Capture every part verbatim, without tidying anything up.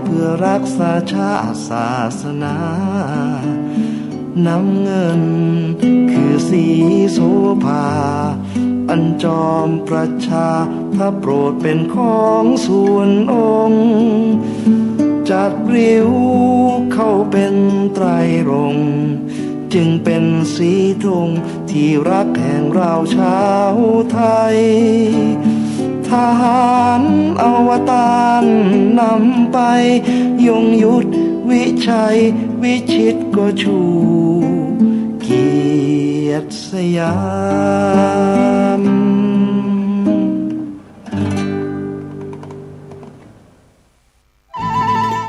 เพื่อรักษาชาติศาสนา น้ำเงินคือสีโสภา อันจอมประชา พระโปรดเป็นของส่วนองค์ จัดริ้วเข้าเป็นไตรรงค์ จึงเป็นสีธงที่รักแห่งเราชาวไทย ทหารอวตารนำไป ยงยุทธ วิชัย วิชิตก็ชู เกียรติสยาม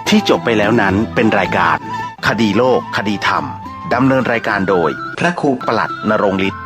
ที่จบไปแล้วนั้นเป็นรายการคดีโลก คดีธรรม ดำเนินรายการโดย พระครูปลัด ณรงค์ฤทธิ์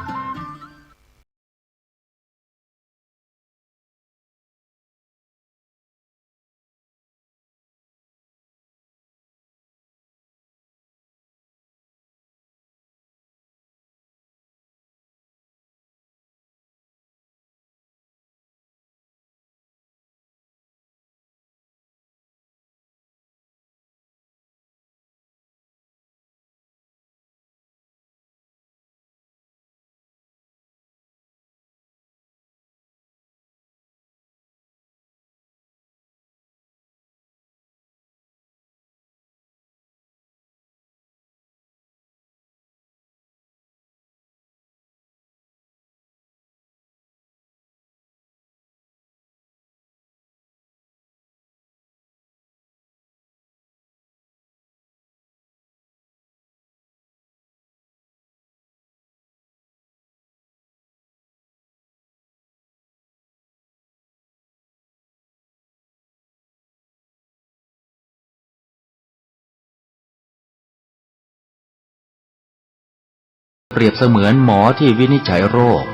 เปรียบเสมือนหมอที่วินิจฉัยโรค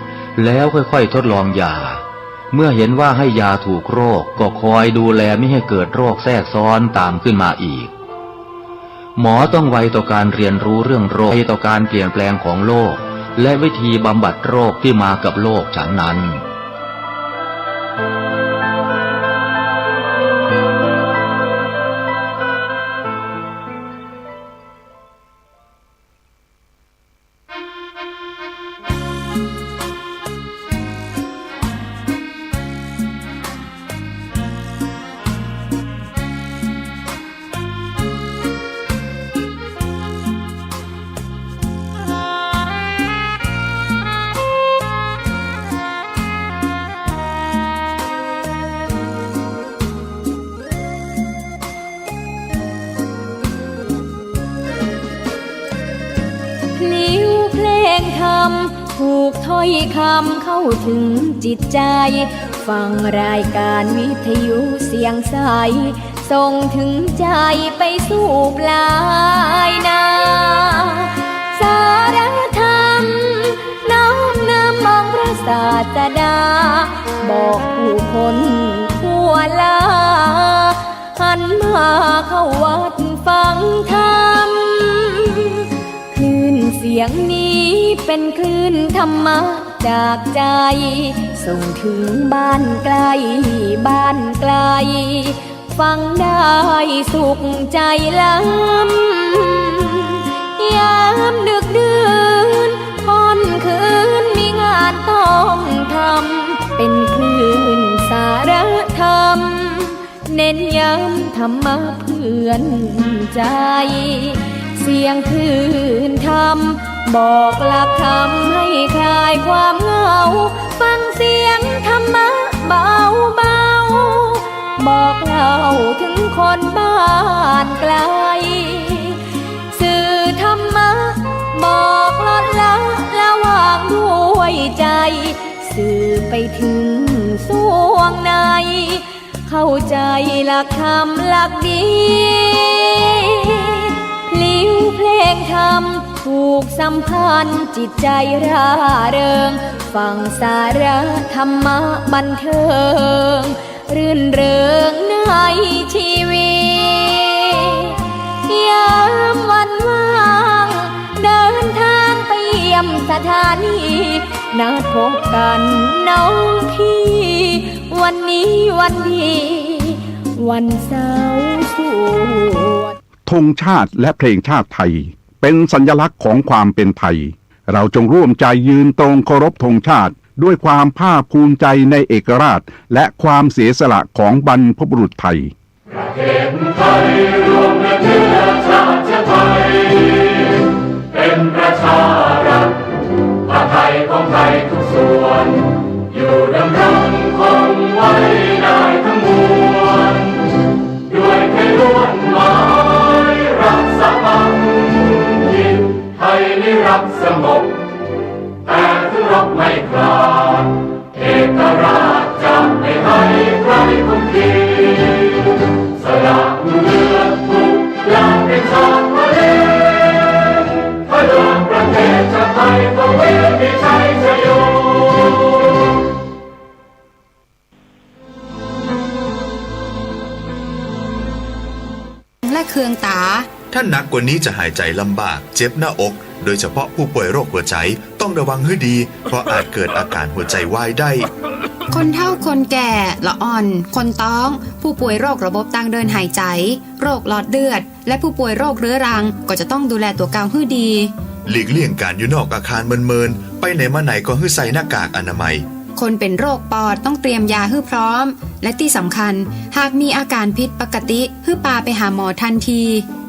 แล้วค่อยๆ ทดลองยา เมื่อเห็นว่าให้ยาถูกโรค ก็คอยดูแลมิให้เกิดโรคแทรกซ้อนตามขึ้นมาอีก หมอต้องไวต่อการเรียนรู้เรื่องโรค ไวต่อการเปลี่ยนแปลงของโรค และวิธีบำบัดโรคที่มากับโรคฉันนั้น พลิ้วเพลงธรรม ถูกถ้อยคำเข้าถึงจิตใจ ฟังรายการวิทยุเสียงใส ส่งถึงใจไปสู่ปลายนา สาระธรรม น้อมนำองค์พระศาสดา บอกผู้คนทั่วลา หันมาเข้าวัดฟังธรรม คลื่นเสียงนี้เป็นคลื่นธรรมะจากใจ ส่งถึงบ้านไกลบ้านไกล ฟังได้สุขใจล้ำ ยามดึกดื่นค่ำคืนมีงานต้องทำ เป็นคลื่นสาระธรรม เน้นย้ำธรรมะเพื่อนใจ เสียงคลื่นธรรม บอกหลักธรรมให้คลายความเหงา ฟังเสียงธรรมะเบาๆ บอกเล่าถึงคนบ้านไกล สื่อธรรมะ บอกลดละละวางด้วยใจ สื่อไปถึงส่วงใน เข้าใจหลักธรรมหลักดี พลิ้วเพลงธรรมผูกสัมพันธ์จิตใจร่าเริง ฟังสาระธรรมะบันเทิง รื่นเริงในชีวิต ยามวันว่าง เดินทางไปเยี่ยมสถานี นัดพบกันน้องพี่ วันนี้วันดี วันเสาร์สวด ธงชาติและเพลงชาติไทย เป็นสัญลักษณ์ของความเป็นไทย เราจงร่วมใจยืนตรงเคารพธงชาติ ด้วยความภาคภูมิใจในเอกราช และความเสียสละของบรรพบุรุษไทย ประเทศไทยรวมและเชื้อชาติไทย เป็นประชารัฐ ผ้าไทยของไทยทุกส่วน อยู่ดำรงคงไว้ได้ทั้งมวล ด้วยไทยล้วนหมายรักสามัคคี ไทยนิรักสงบ แต่ถึงรบไม่กล้า เอกราชจะไม่ให้ใครคุมขีด สละเลือดทุกอย่างเป็นชาติทะเล เพื่อประเทศชาติไทย ทวีมีชัยชโย และเคืองต๋า ถ้าหนักกว่านี้จะหายใจลำบาก เจ็บหน้าอก โดยเฉพาะผู้ป่วยโรคหัวใจ ต้องระวังหื้อดี เพราะอาจเกิดอาการหัวใจวายได้ คนเฒ่าคนแก่ ละอ่อน คนต๊อง ผู้ป่วยโรคระบบตางเดินหายใจ โรคหลอดเลือด และผู้ป่วยโรคเรื้อรัง ก็จะต้องดูแลตั๋วเก่าหื้อดี หลีกเลี่ยงการอยู่นอกอาคารเมินๆ ไปไหนมาไหนก็หื้อใส่หน้ากากอนามัย คนเป๋นโรคปอดต้องเตรียมยาหื้อพร้อม และตี้สำคัญ หากมีอาการผิดปกติ หื้อปาไปหาหมอทันที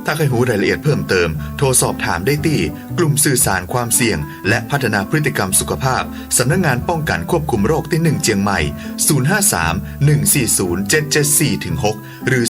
ถ้าใค่ฮู้รายละเอียดเพิ่มเติม โทรสอบถามได้ตี้ กลุ่มสื่อสารความเสี่ยง และพัฒนาพฤติกรรมสุขภาพ สำนักงานป้องกันควบคุมโรคตี้หนึ่งเจียงใหม่ ศูนย์ห้าสาม หนึ่งสี่ศูนย์ เจ็ดเจ็ดสี่ ถึง หก หรือ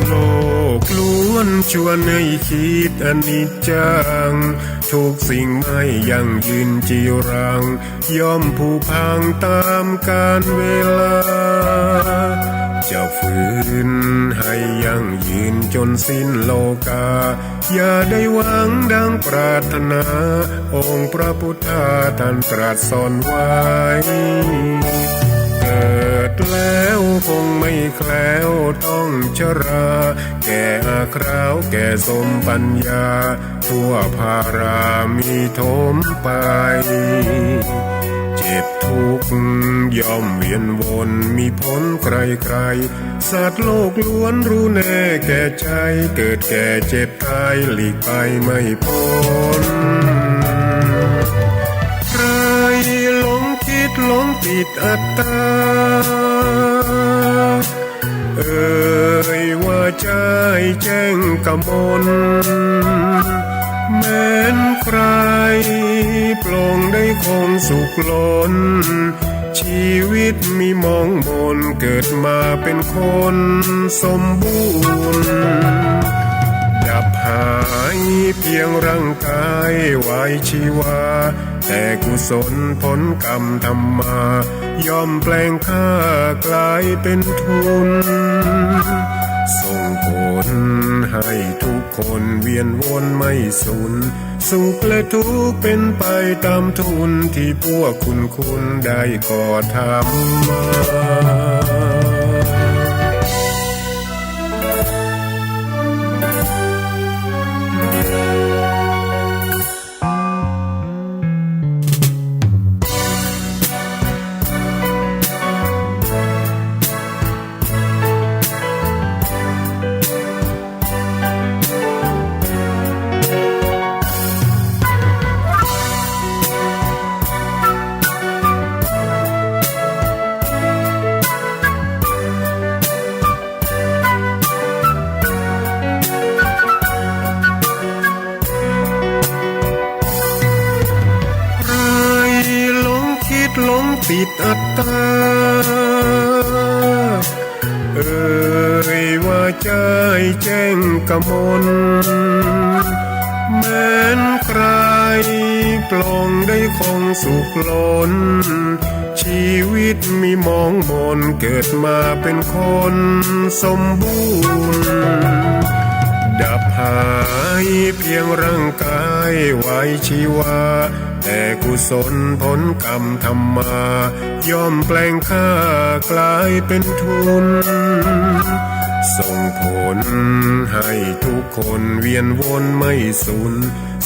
โลกล้วนชวนหื้อคิดอนิจจัง ทุกสิ่งไม่ยั่งยืนจีรัง ย่อมผุพังต๋ามกาลเวลา จะฝืนหื้อยั่งยืนจ๋นสิ้นโลกา อย่าได้หวังดังปรารถนา องค์พระพุทธาท่านตรัสสอนไว้ เกิดแล้วคงไม่แคล้วต้องชรา แก่อาคราวแก่สมปัญญา ทั่วพารามีถมไป เจ็บทุกข์ย่อมเวียนวน มีพ้นใครๆ สัตว์โลกล้วนรู้แน่แก่ใจ เกิดแก่เจ็บตายหลีกไปไม่พ้น ใครหลงคิดหลงติดอัตตา เอ่ยว่าใจ้แจ้งกมล แม้นใครปลงได้คงสุขล้น ชีวิตมีหมองหมน เกิดมาเป็นคนสมบูรณ์ ดับหายเพียงร่างกายไว้ชีวา แต่กุศลผลกรรมทำมา ย่อมแปลงค่ากลายเป็นทุน ส่งผลให้ทุกคนเวียนวนไม่สุน สุขและทุกข์เป็นไปต๋ามทุน ตี้พวกคุณๆ ได้ก่อทำมาใครหลงคิดหลงติดอัตตา เอ่ยว่าใจ้แจ้งกมล แม้นใครปลงได้คงสุขล้น ชีวิตมีหมองหมน เกิดมาเป็นคนสมบูรณ์ ดับหายเพียงร่างกายไว้ชีวา แต่กุศลผลกรรมทำมา ย่อมแปลงค่ากลายเป็นทุน ส่งผลให้ทุกคนเวียนวนไม่สุน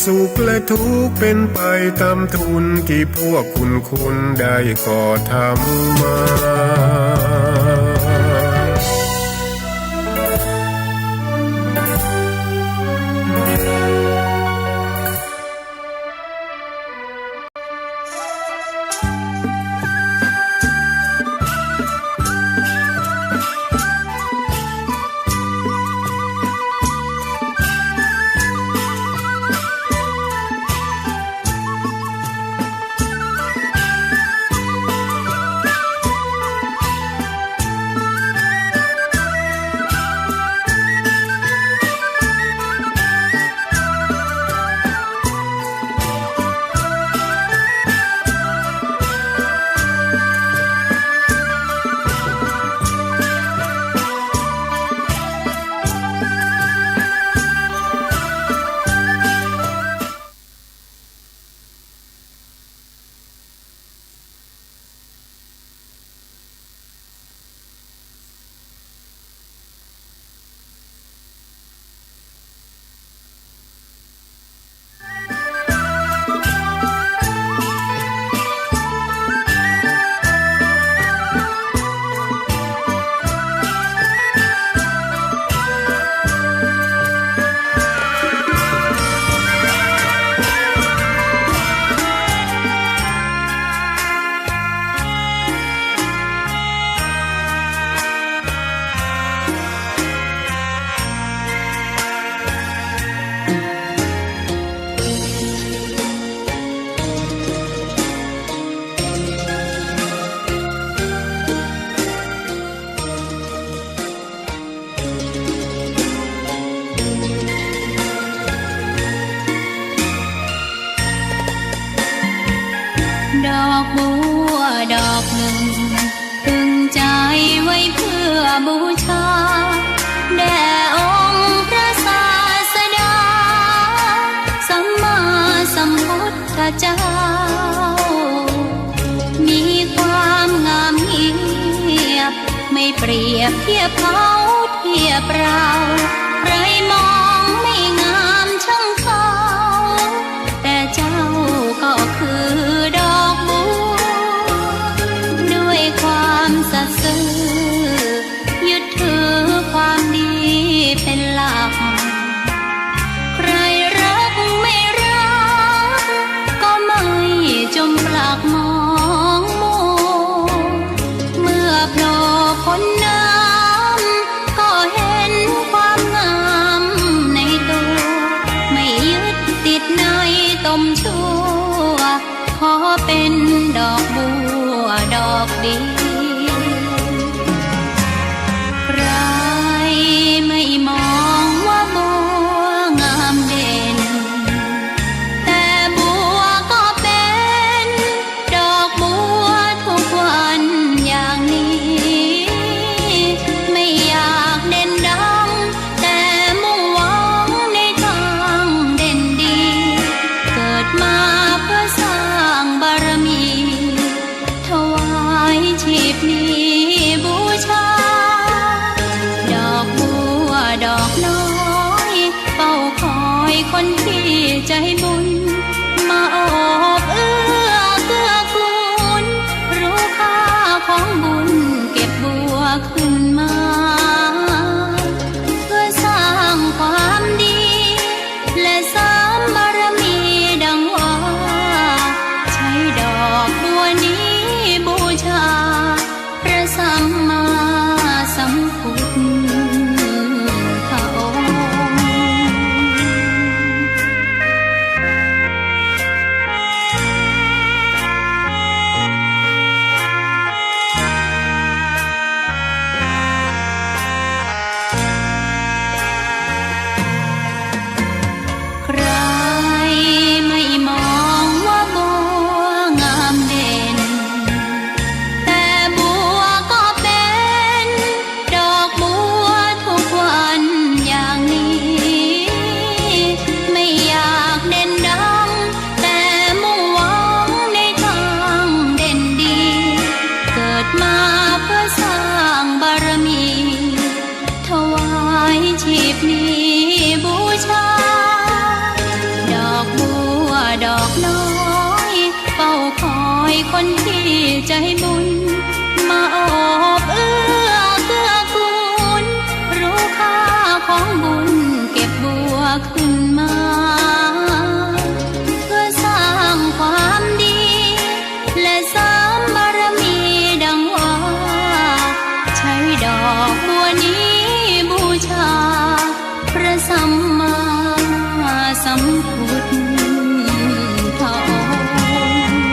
สุขและทุกข์เป็นไปต๋ามทุน ตี้พวกคุณๆ ได้ก่อทำมา บูชา แด่องค์พระศาสดา สัมมาสัมพุทธเจ้า มีความงามเงียบ ไม่เปรียบเทียบเขาเทียบเรา ใครมองไม่งามช่างเขา แต่เจ้าก็คือดอกบัว ด้วยความสัตย์ซื่อ ยึดถือความดีเป็นหลัก ใครรักไม่รัก ก็ไม่จมปลักมองมัว เมื่อโผล่พ้นน้ำ ก็เห็นความงามในตัว ไม่ยึดติดในตมชั่ว ขอเป็นดอกบัวดอกเดียว ใครไม่มองว่าบัวงามเด่น แต่บัวก็เป็นดอกบัวทุกวันอย่างนี้ ไม่อยากเด่นดัง แต่มุ่งหวังในทางเด่นดี เกิดมาเพื่อสร้างบารมี ถวายชีพนี้บูชา ดอกบัวดอกน้อย เฝ้าคอยคนที่ใจบุญ มาโอบเอื้อเกื้อกูล รู้ค่าของบุญ เก็บบัวขึ้นมา เพื่อสร้างความดี และเสริมบารมีดังว่า ใช้ดอกบัวนี้บูชา พระสัมมาสัมพุทธองค์ ใครไม่มองว่าบัวงามเด่น แต่บัวก็เป็นดอกบัวทุกวันอย่างนี้ ไม่อยากเด่นดัง แต่มุ่งหวังในทางเด่นดี เกิดมาเพื่อสร้างบารมี ถวายชีพนี้บูชา ดอกบัวดอกน้อย เฝ้าคอยคนที่ใจบุญ มาโอบเอื้อเกื้อกูล รู้ค่าของบุญ เก็บบัวขึ้นมา เพื่อสร้างความดี และเสริมบารมีดังว่า ใช้ดอกบัวนี้บูชา พระสัมมาสัมพุทธองค์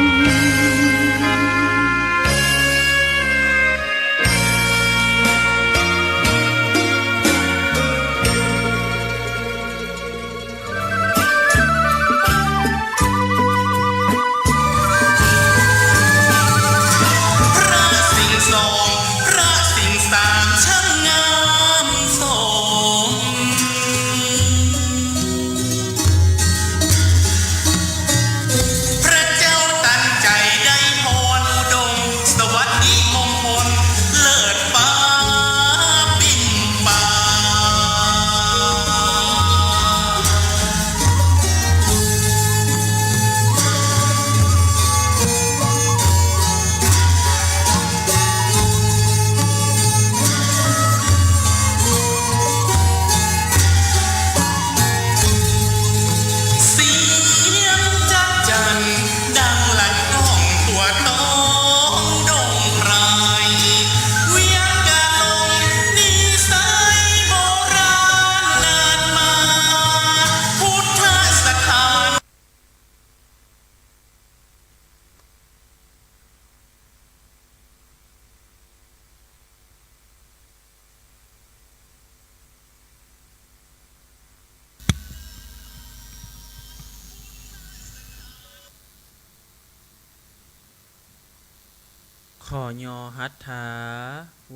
ขอยอหัตถา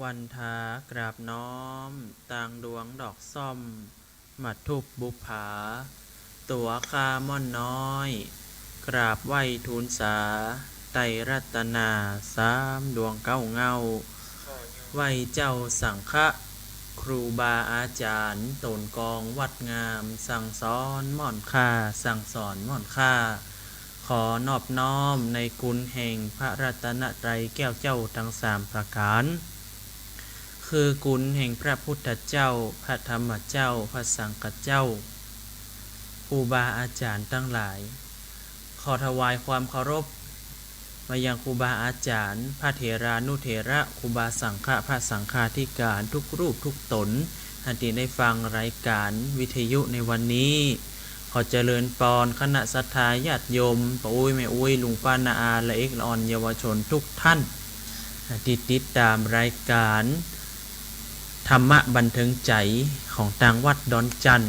วันทากราบน้อม ตางดวงดอกส้ม หมากธูปบุปผา ตั๋วข้าม่อนน้อย กราบไหว้ทูลสา ไตรรัตนาสามดวงเก้าเง้า ไหว้เจ้าสังฆะ ครูบาอาจ๋ารย์ ต๋นกองวัดงาม สั่งสอนม่อนข้า สั่งสอนม่อนข้า ขอนอบน้อมในคุณแห่งพระรัตนตรัยแก้วเจ้าทั้งสามประก๋าน คือคุณแห่งพระพุทธเจ้า พระธรรมเจ้า พระสังฆเจ้า ครูบาอาจ๋ารย์ตังหลาย ขอถวายความเคารพ มายังครูบาอาจ๋ารย์ พระเถรานุเถระ ครูบาสังฆะ พระสังฆาธิการ ทุกรูปทุกต๋น อันตี้ได้ฟังรายก๋านวิทยุในวันนี้ ขอเจริญปอนคณะศรัทธาญาติโยม ป้ออุ๊ยแม่อุ๊ย ลุงป้าน้าอา ละเอกละอ่อน เยาวชนทุกท่าน ตี้ติดต๋ามรายก๋าน ธรรมะบันเทิงใจ๋ ของตางวัดดอนจั่น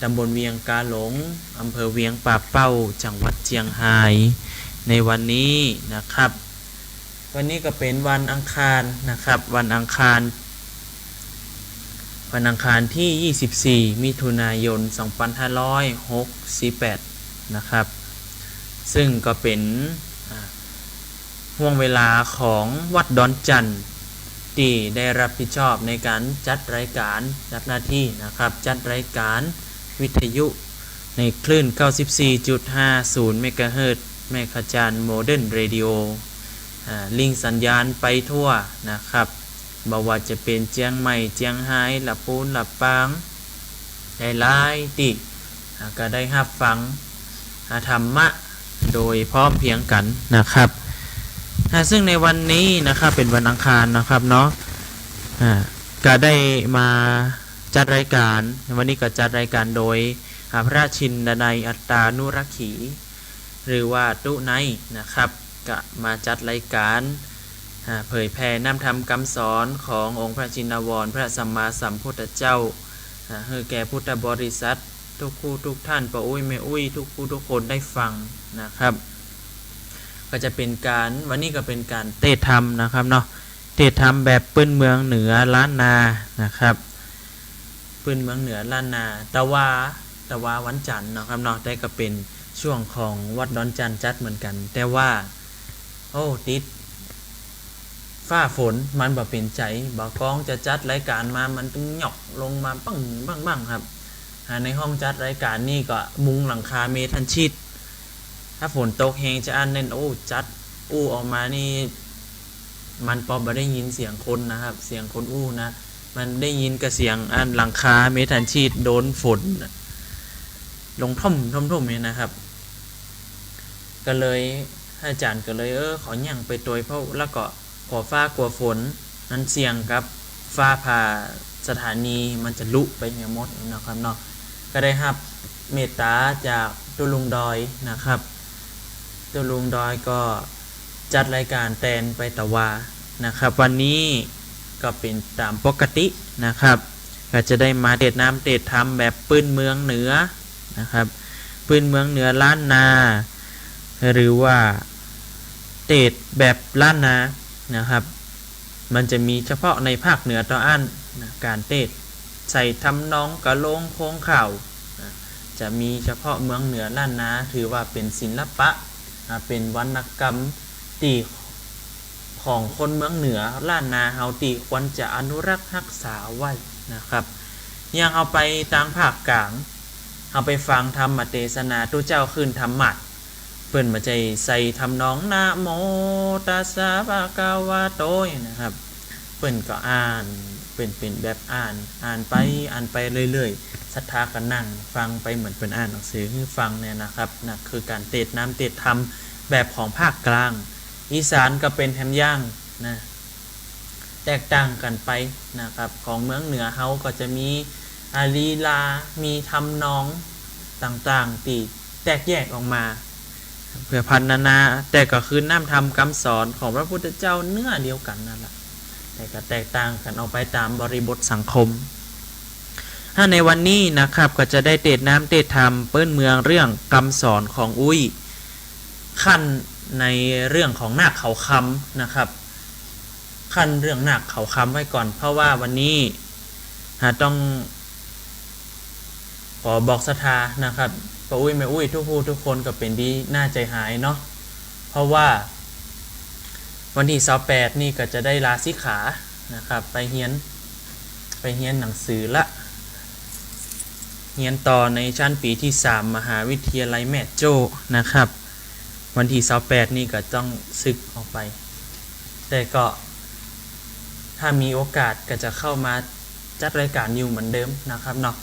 ต๋ำบลเวียงกาหลง อำเภอเวียงป่าเป้า จังหวัดเจียงฮาย ในวันนี้นะครับ วันนี้ก็เป๋นวันอังคารนะครับ วันอังคาร วันอังคารตี้ยี่สิบสี่ มิถุนายน สองปันห้าร้อยหกสิบแปด นะครับ ซึ่งก็เป๋น อ่า ห่วงเวลาของวัดดอนจั่น ตี้ได้รับผิดชอบในก๋านจัดรายก๋าน รับหน้าตี้นะครับ จัดรายก๋านวิทยุในคลื่น เก้าสิบสี่จุดห้าศูนย์ เมกะเฮิรตซ์ แม่ขะจานโมเดิร์นเรดิโอ อ่า ลิงก์สัญญาณไปทั่วนะครับ บ่ว่าจะเป๋นเจียงใหม่ เจียงฮาย ละปูน ละปาง หลายๆ ตี้ อ่า ก็ได้ฮับฟัง อ่า ธรรมะโดยพร้อมเพรียงกั๋นนะครับ อ่า ซึ่งในวันนี้นะครับ เป๋นวันอังคารนะครับเนาะ อ่า ก็ได้มาจัดรายก๋าน วันนี้ก็จัดรายก๋านโดย อ่า พระชินนัยอัตตานุรักขี หรือว่าตุ๊ไนท์นะครับ ก็มาจัดรายก๋าน อ่า เผยแผ่น้ำธรรมกำสอนขององค์พระชินวร พระสัมมาสัมพุทธเจ้า อ่า หื้อแก่พุทธบริษัททุกคู่ทุกท่าน ป้ออุ๊ยแม่อุ๊ย ทุกคู่ทุกคนได้ฟังนะครับ ก็จะเป๋นก๋าน วันนี้ก็เป๋นก๋านเตศน์ธรรมนะครับเนาะ เตศน์ธรรมแบบปื้นเมืองเหนือล้านนานะครับ ปื้นเมืองเหนือล้านนา ตะวา ตะวาวันจันทร์นะครับเนาะ แต่ก็เป๋นช่วงของวัดดอนจั่นจัดเหมือนกั๋น แต่ว่า โอ้ ติดฟ้าฝน มันบ่เป๋นใจ๋ บ่ากองจะจัดรายก๋านมา มันตึงหยอกลงมาบั้งบั้งบั้งครับ อ่า ในห้องจัดรายก๋านนี่ก็มุงหลังคาเมทัลชีท ถ้าฝนตกแฮงจาอั้นแน่น โอ้ จัดอู้ออกมานี่ มันปอบ่ได้ยินเสียงคนนะครับ เสียงคนอู้นะ มันได้ยินก็เสียงอันหลังคาเมทัลชีทโดนฝนน่ะ ลงท่มท่มท่มเนี่ยนะครับ ก็เลย อาจ๋ารย์ก็เลย เออ ขอหยั่งไปตวย เพราะ แล้วก็กั๋วฟ้ากั๋วฝน นั้นเสี่ยงกับฟ้าผ่า สถานีมันจะลุไปเหียหมดนะครับเนาะ ก็ได้ฮับเมตต๋าจากตุ๊ลุงดอยนะครับ ตุ๊ลุงดอยก็จัดรายก๋านแตนไปตะวานะครับ วันนี้ก็เป๋นต๋ามปกตินะครับ ก็จะได้มาเตศน์น้ำเตศน์ธรรมแบบปื้นเมืองเหนือนะครับ ปื้นเมืองเหนือล้านนา หรือว่าเตศน์แบบล้านนานะครับ มันจะมีเฉพาะในภาคเหนือเต้าอั้นนะ ก๋านเตศน์ใส่ทำนองกะโลงโครงข่าวนะ จะมีเฉพาะเมืองเหนือล้านนา ถือว่าเป๋นศิลปะ อ่า เป๋นวรรณกรรมตี้ของคนเมืองเหนือล้านนาเฮาตี้ควรจะอนุรักษ์ฮักษาไว้นะครับ อย่างเฮาไปตางภาคก๋าง เฮาไปฟังธรรมเตสนา ตุ๊เจ้าขึ้นธรรมาสน์ เปิ้นบ่ใจ้ใส่ทำนองนะโมตัสสะภะคะวะโตนะครับ เปิ้นก็อ่าน เปิ้นเป๋นแบบอ่าน อ่านไป อ่านไปเรื่อยๆ ศรัทธาก็นั่งฟังไปเหมือนเปิ้นอ่านหนังสือหื้อฟังเนี่ยนะครับ นะ คือก๋านเตศน์น้ำเตศน์ธรรมแบบของภาคกลาง อีสานก็เป๋นแหมอย่างนะ แตกต่างกั๋นไปนะครับ ของเมืองเหนือเฮาก็จะมี อ่า ลีลา มีทำนองต่างๆ ตี้แตกแยกออกมา เปื้อพรรณนา แต่ก็คือน้ำธรรมกำสอนของพระพุทธเจ้าเนื้อเดียวกั๋นนั่นแหละ แต่ก็แตกต่างกั๋นออกไปต๋ามบริบทสังคม ถ้าในวันนี้นะครับ ก็จะได้เตศน์น้ำเตศน์ธรรมปื้นเมืองเรื่องกำสอนของอุ๊ย ขั้นในเรื่องของนาคเขาคำนะครับ ขั้นเรื่องนาคเขาคำไว้ก่อน เพราะว่าวันนี้ หาต้อง ขอบอกศรัทธานะครับ ป้าอุ๊ยแม่อุ๊ยทุกผู้ทุกคนก็เป๋นดีหน้าใจ๋หายเนาะ เพราะว่าวันตี้ซาวแปดนี่ก็จะได้ลาสิกขานะครับ ไปเฮียน ไปเฮียนหนังสือละ เฮียนต่อในชั้นปี๋ตี้สาม มหาวิทยาลัยแม่โจ้นะครับ วันตี้ซาวแปดนี่ก็ต้องสึกออกไป แต่ก็ถ้ามีโอกาสก็จะเข้ามาจัดรายการอยู่เหมือนเดิมนะครับเนาะ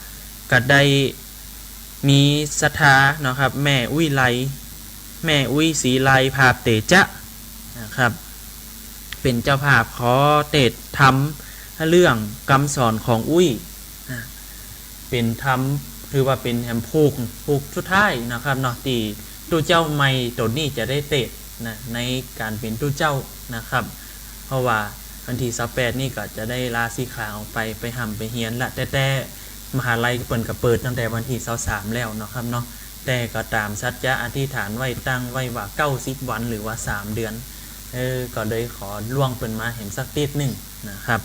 ก็ได้มีศรัทธาเนาะครับ แม่อุ๊ยไล แม่อุ๊ยศรีไล ภาพเตจะนะครับ เป๋นเจ้าภาพขอเตสน์ธรรมเรื่องกำสอนของอุ๊ย อ่า เป๋นธรรม ถือว่าเป๋นแหมผูก ผูกสุดท้ายนะครับเนาะ ตี้ตุ๊เจ้าใหม่ต๋นนี้จะได้เตสน์นะ ในก๋านเป๋นตุ๊เจ้านะครับ เพราะว่าวันตี้ซาวแปดนี่ก็จะได้ลาสิกขาออกไป ไปฮ่ำไปเฮียนละ แต่ แต่มหาลัยเปิ้นก็เปิดตั้งแต่วันตี้ซาวสามแล้วเนาะครับเนาะ แต่ก็ต๋ามสัจจะอธิษฐานไว้ ตั้งไว้ว่าเก้าสิบวัน หรือว่าสามเดือน เออ ก็เลยขอล่วงเปิ้นมาแหมสักติ๊ดนึ่งนะครับ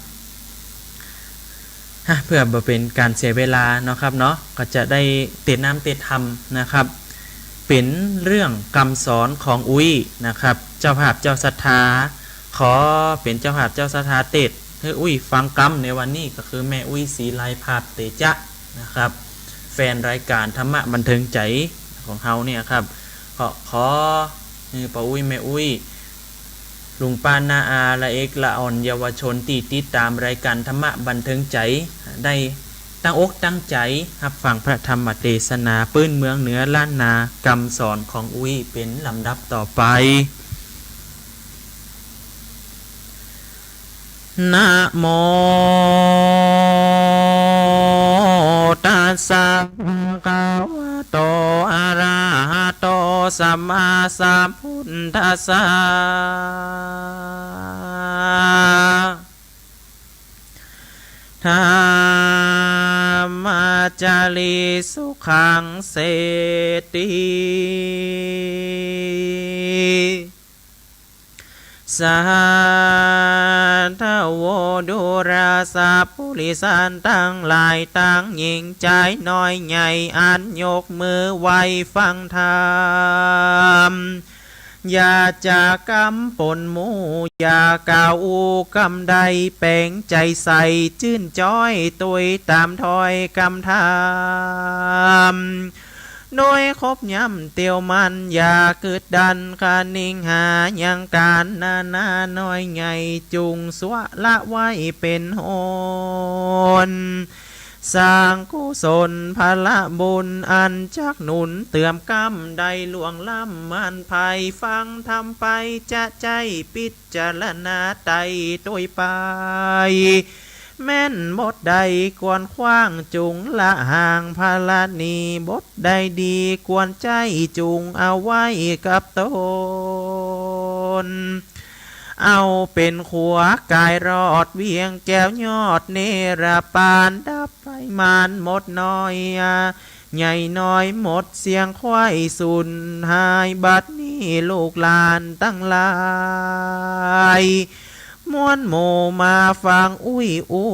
ฮะ เพื่อบ่เป๋นก๋านเสียเวลาเนาะครับเนาะ ก็จะได้เตสน์น้ำเตสน์ธรรมนะครับ เป๋นเรื่องกำสอนของอุ๊ยนะครับ เจ้าภาพเจ้าศรัทธา ขอเป๋นเจ้าภาพเจ้าศรัทธาเตสน์หื้ออุ๊ยฟังกำในวันนี้ก็คือแม่อุ๊ยศรีไล ภาพเตจะนะครับ แฟนรายการธรรมะบันเทิงใจ๋ของเฮาเนี่ยครับ ก็ขอหื้อป้าอุ๊ยแม่อุ๊ย ลุงป้าน้าอา ละเอกละอ่อนเยาวชนตี้ติดต๋ามรายการธรรมะบันเทิงใจ๋ ได้ตั้งอกตั้งใจ๋ฮับฟังพระธรรมเตสนาปื้นเมืองเหนือล้านนา กำสอนของอุ๊ยเป๋นลำดับต่อไป นะโมตัสสะ ภะคะวะโต อะระหะโต สัมมาสัมพุทธัสสะ ธัมมาจาริสุขัง เสติ สัตถะโว ดูราสะปุริสันตังหลาย ตังญิงจายน้อยใหญ่ อันยกมือไหว้ฟังธรรม อย่าจะกำป๋นหมู่ อย่ากล่าวอู้กำใด แป๋งใจ๋ใสจื้นจ๊อย ตวยต๋ามถ้อยกำธรรม โดยคบย้ำเตียวมัน อย่ากึ๊ดดันคะนิงหายังก๋านนานา น้อยใหญ่จุ่งสละไว้เป๋นโหน สร้างกุศลผละบุญ อันจักหนุนเติมกำได้ล่วงล้ำมันไพร่ ฟังธรรมไปจะใจ้ ปิจารณาไตร่ตวยไป แม่นบทใดควรคว้าง จุ่งละห่างผละหนี บทใดดีควรใจ๊ จุ่งเอาไว้กับต๋น เอาเป๋นขัวก๋ายรอด เวียงแก้วยอดเนรปาน ดับไฟมารหมดน้อย ใหญ่น้อยหมดเสี้ยงไขว้สูญหาย บัดนี้ลูกหลานตังหลาย ม้วนหมู่มาฟังอุ๊ยอู้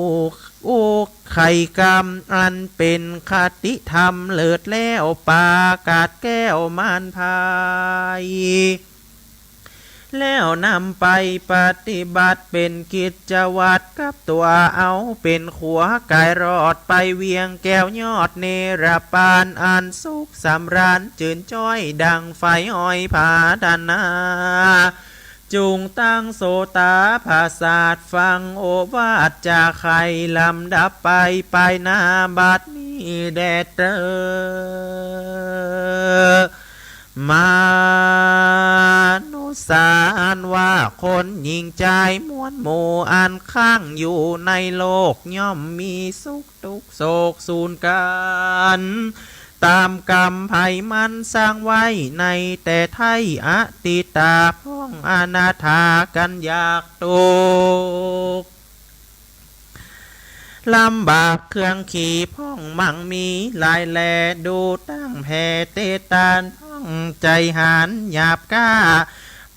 อู้ไขกำ อันเป๋นคติธรรมเลิศแล้ว ปากาศแก้วมารไพร่ แล้วนำไปปฏิบัติ เป๋นกิจวัตรกับตั๋ว เอาเป๋นขัวก๋ายรอด ไปเวียงแก้วยอดเนรปาน อันสุขสำราญจื้นจ๊อย ดังไฟอ้อยผาดานา จุ่งตั้งโสตาประสาท ฟังโอวาทจาไข ลำดับไป ไปหน้าบัดนี้แด่เต๊อ มนุษย์สารว่าคนหญิงจายม้วนหมู่ อันค้างอยู่ในโลก ย่อมมีสุขทุกข์โศกสูญกั๋น ต๋ามกำไพร่มันสร้างไว้ ในแต่ไท้อดีตา พ่องอนาถากั๋นยากตุ๊กข์ ลำบากเครื่องขี่พ่องมั่งมีหลายแล ดูตั้งแผ่เตตานพ่องใจ๋หาญหยาบกล้า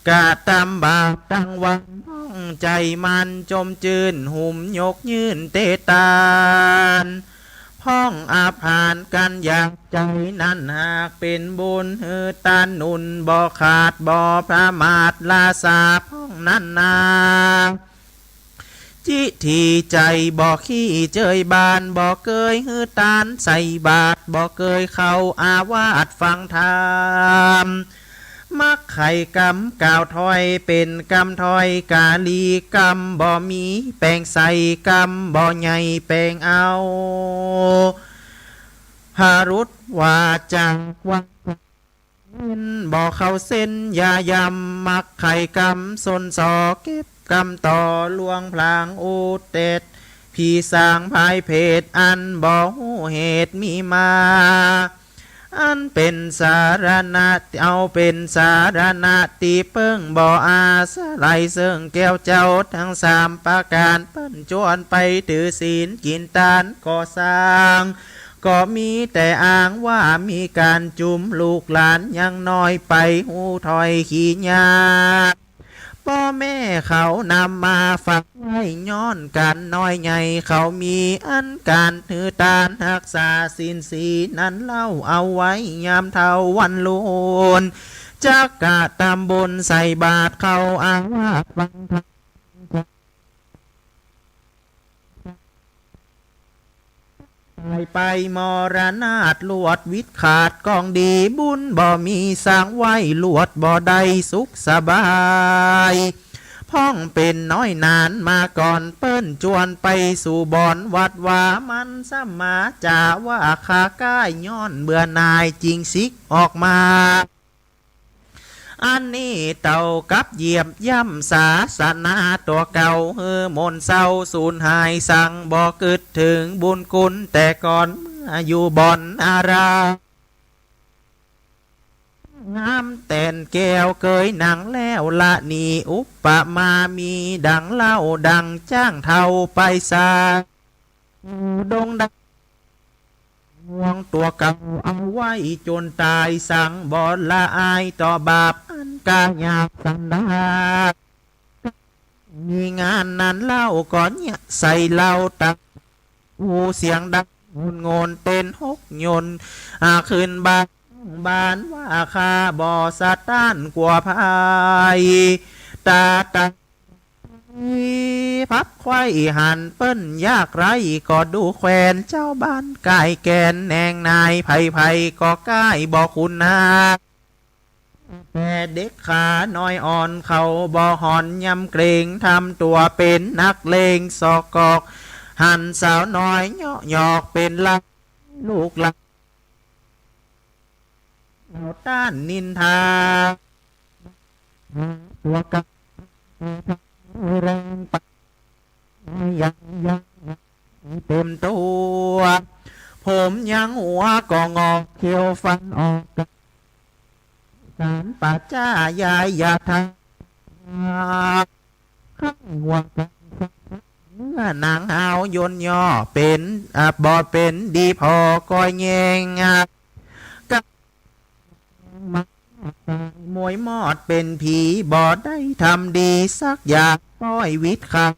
กระตำบาปตังวันพ่อง ใจ๋มันจมจื้น หุมยกยื่นเตตาน พ่องอาภาลกั๋นอย่างใจ๋นั้น หากเป๋นบุญหื้อตานหนุน บ่ขาดบ่ประมาท ลาสาพ่องนั้นนา จิถีใจ๋บ่ขี้เจยบาน บ่เกยหื้อตานใส่บาตร บ่เกยเข้าอาวาสฟังธรรม มักใค่กำกล่าวถ้อย เป๋นกำถ้อยกาลี กำบ่มีแป๋งใส่ กำบ่ใหญ่แป๋งเอา หารุตวาจากว่า เน้นบ่เข้าเส้นอย่ายำ มักใค่กำส้นสอ เก็บกำต่อลวงพลางอุเตด ผีสางพายเพศ อันบ่ฮู้เหตุมีมา อันเป๋นสรณะ เอาเป๋นสรณะตี้เปิ้ง บ่อาศัยเซิ่งแก้วเจ้าตังสามประก๋าน เปิ้นจวนไปถือศีลกิ๋นตานก่อสร้าง ก็มีแต่อ้างว่ามีก๋านจุม ลูกหลานยังน้อยไปฮู้ถ้อยขี้ยาก ป้อแม่เขานำมาฝากไว้ ย้อนก๋านน้อยใหญ่เขามี อันก๋านหื้อตานฮักษาศีลสี่นั้นเล่า เอาไว้ยามเฒ่าวันลูน จักกระตำบุญใส่บาตรเข้าอาวาสฟังธรรม ต๋ายไปมรณาต ลวดวิดขาดกองดี บุญบ่มีสร้างไว้ ลวดบ่ได้สุขสบาย พ่องเป๋นน้อยนานมาก่อน เปิ้นจวนไปสู่บ่อนวัดวา มันสมาจ๋าว่าข้าก้าย ย้อนเบื่อหน่ายจึงสิกออกมา อันนี้เต้ากับเหยียบย่ำศาสนาตั๋วเก่า หื้อหม่นเศร้าสูญหาย สังบ่กึ๊ดเถิงบุญคุณแต่ก่อน เมื่ออยู่บ่อนอาราม งามแต๋นแก้วเกยหนังแล้วละหนี อุปมามีดังเล่า ดังจ๊างเฒ่าไปสา ดงดำ ห่วงตั๋วเก่าเอาไว้จ๋นต๋าย สังบ่ละอายต่อบาป อันกล้ายากสันดาน มีงานนั้นเล่าก็เยียะใส่เล่าตัง อู้เสียงดังงุนงนเต้นหกยนต์ อ่า ขึ้นบาน บานว่าข้าบ่สะต้านกั๋วภัย ต๋าต๋า พับไขว้หันเปิ้นยากไร้ ก็ดูแควนเจ้าบ้านก้ายแก่น แหนงนายใผๆ ก็ก้ายบ่คุ้นหน้า แต่เด็กขาน้อยอ่อนเขาบ่ห่อนยำเกรง ทำตั๋วเป๋นนักเลงสอกกอก หันสาวน้อยเยาะหยอกเป๋นลัก ลูกหลาน เอาต้านนินทา ตั๋วกับแรงปะ ยังยังเต็มตั๋ว ผมยังหัวก็งอก เขี้ยวฟันออก สารป่าจ้ายายอย่าทำ ข้างหัวกัน เนื้อหนังหาวยนย่อเป๋น อ่ะ บ่เป๋นดีผ่อก้อยแยง อ่ะ กับมวยมอดเป๋นผี บ่ได้ทำดีสักอย่าง ป้อยวิตขาด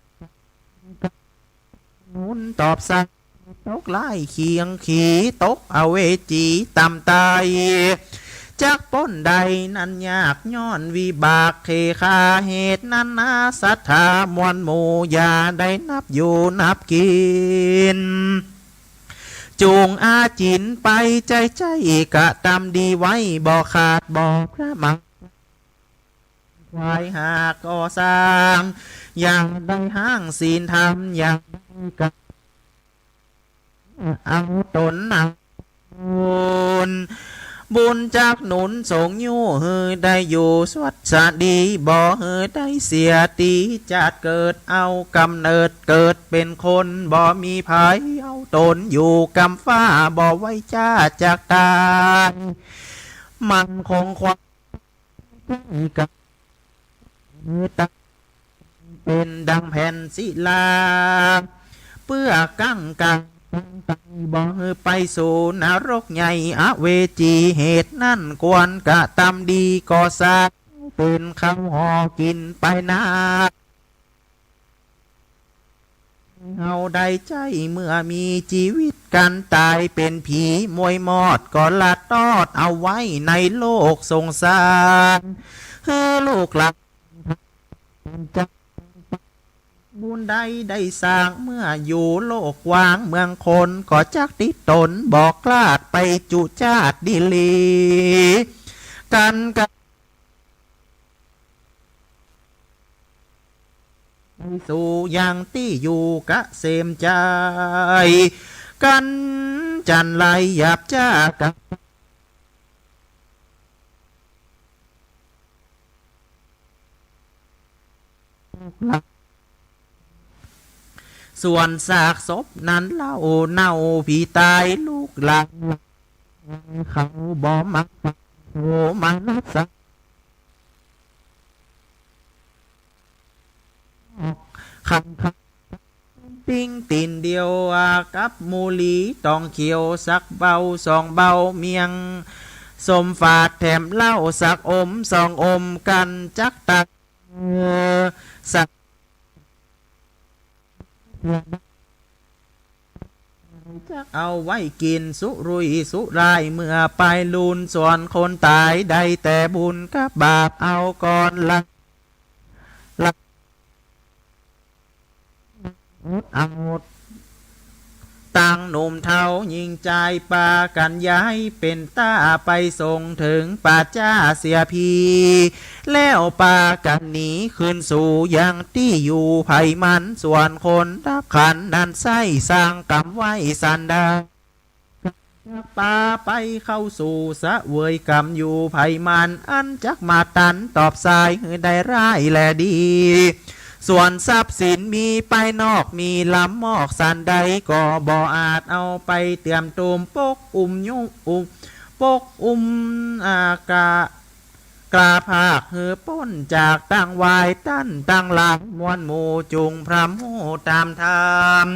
หนุนตอบสัตว์ ตกร้ายเคียงขี ตกอเวจีต่ำตาย จักป๊นได้นั้นยาก ย้อนวิบากเขคา เหตุนั้นนา ศรัทธามวลหมู่ อย่าได้นับอยู่นับกิ๋น จุ่งอาจิ๋นไปใจ้ๆ กระตำดีไว้ บ่ขาดบ่ประมาท ควายหากก่อสร้าง อย่าได้ห้างศีลธรรม อย่าได้กะ เอาต๋นหนักบุญ บุญจักหนุนส่งยู้ หื้อได้อยู่สวัสดี บ่หื้อได้เสียตี้จาติเกิด เอาก๋ำเนิดเกิดเป๋นคน บ่มีใผเอาต๋นอยู่กำฟ้า บ่ไหว้จ้าจักตาย มั่นคงความ กับ ตั้งเป๋นดังแผ่นศิลา เปื้อกั้งกัง บ่หื้อไปสู่นรกใหญ่อเวจี เหตุนั้นควรกระตำดีก่อสร้าง เป๋นข้าวห่อกิ๋นไปนา เฮาได้ใจ๊เมื่อมีจีวิต กันต๋ายเป๋นผีมวยมอด ก็ละตอดเอาไว้ในโลกสงสาร หื้อลูกหลาน บุญใดได้สร้างเมื่ออยู่โลกกว้าง เมืองคนก็จักติดต๋น บ่คลาดไปจุจาติดีหลี กันกะ สู่ยังตี้อยู่กะเสมใจ๋ กันจันไรหยาบจ๊ากัน ส่วนซากศพนั้นเล่าเน่าผีต๋าย ลูกหลานเขาบ่มาโทมานัส ขังขังปิ้งตี๋นเดียวกับหมูหลีต๋องเขียว สักเบ้าสองเบ้าเมียง สมฝาดแถมเหล้าสักอมสองอม กันจักตัก สัก จักเอาไว้กิ๋นสุรุ่ยสุร่าย เมื่อไปลูนส่วนคนต๋าย ได้แต่บุญกับบาปเอาก่อนละ ละ เอา ตังหนุ่มเฒ่าญิงจายปากั๋นย้าย เป๋นต้าไปส่งเถิงป่าจ๊าเสียผี แล้วปากั๋นหนีคืนสู่ยังตี้อยู่ใผมัน ส่วนคนดับขันนั้นไส้สร้างกรรมไว้สันดาน ปาไปเข้าสู่เสวยกรรมอยู่ใผมัน อันจักมาตันตอบสายหื้อได้ร้ายและดี ส่วนทรัพย์สินมีปายนอกมีลำมอกสันใด ก็บ่อาจเอาไปเตื้อมตูมปกอุ้มยุ อุ้ม ปกอุ้ม อ่า กะ กล้าพรากหื้อป๊นจากตังวาย ต้านตังหลายมวลหมู่จุ่งพร่ำฮู้ต๋ามธรรม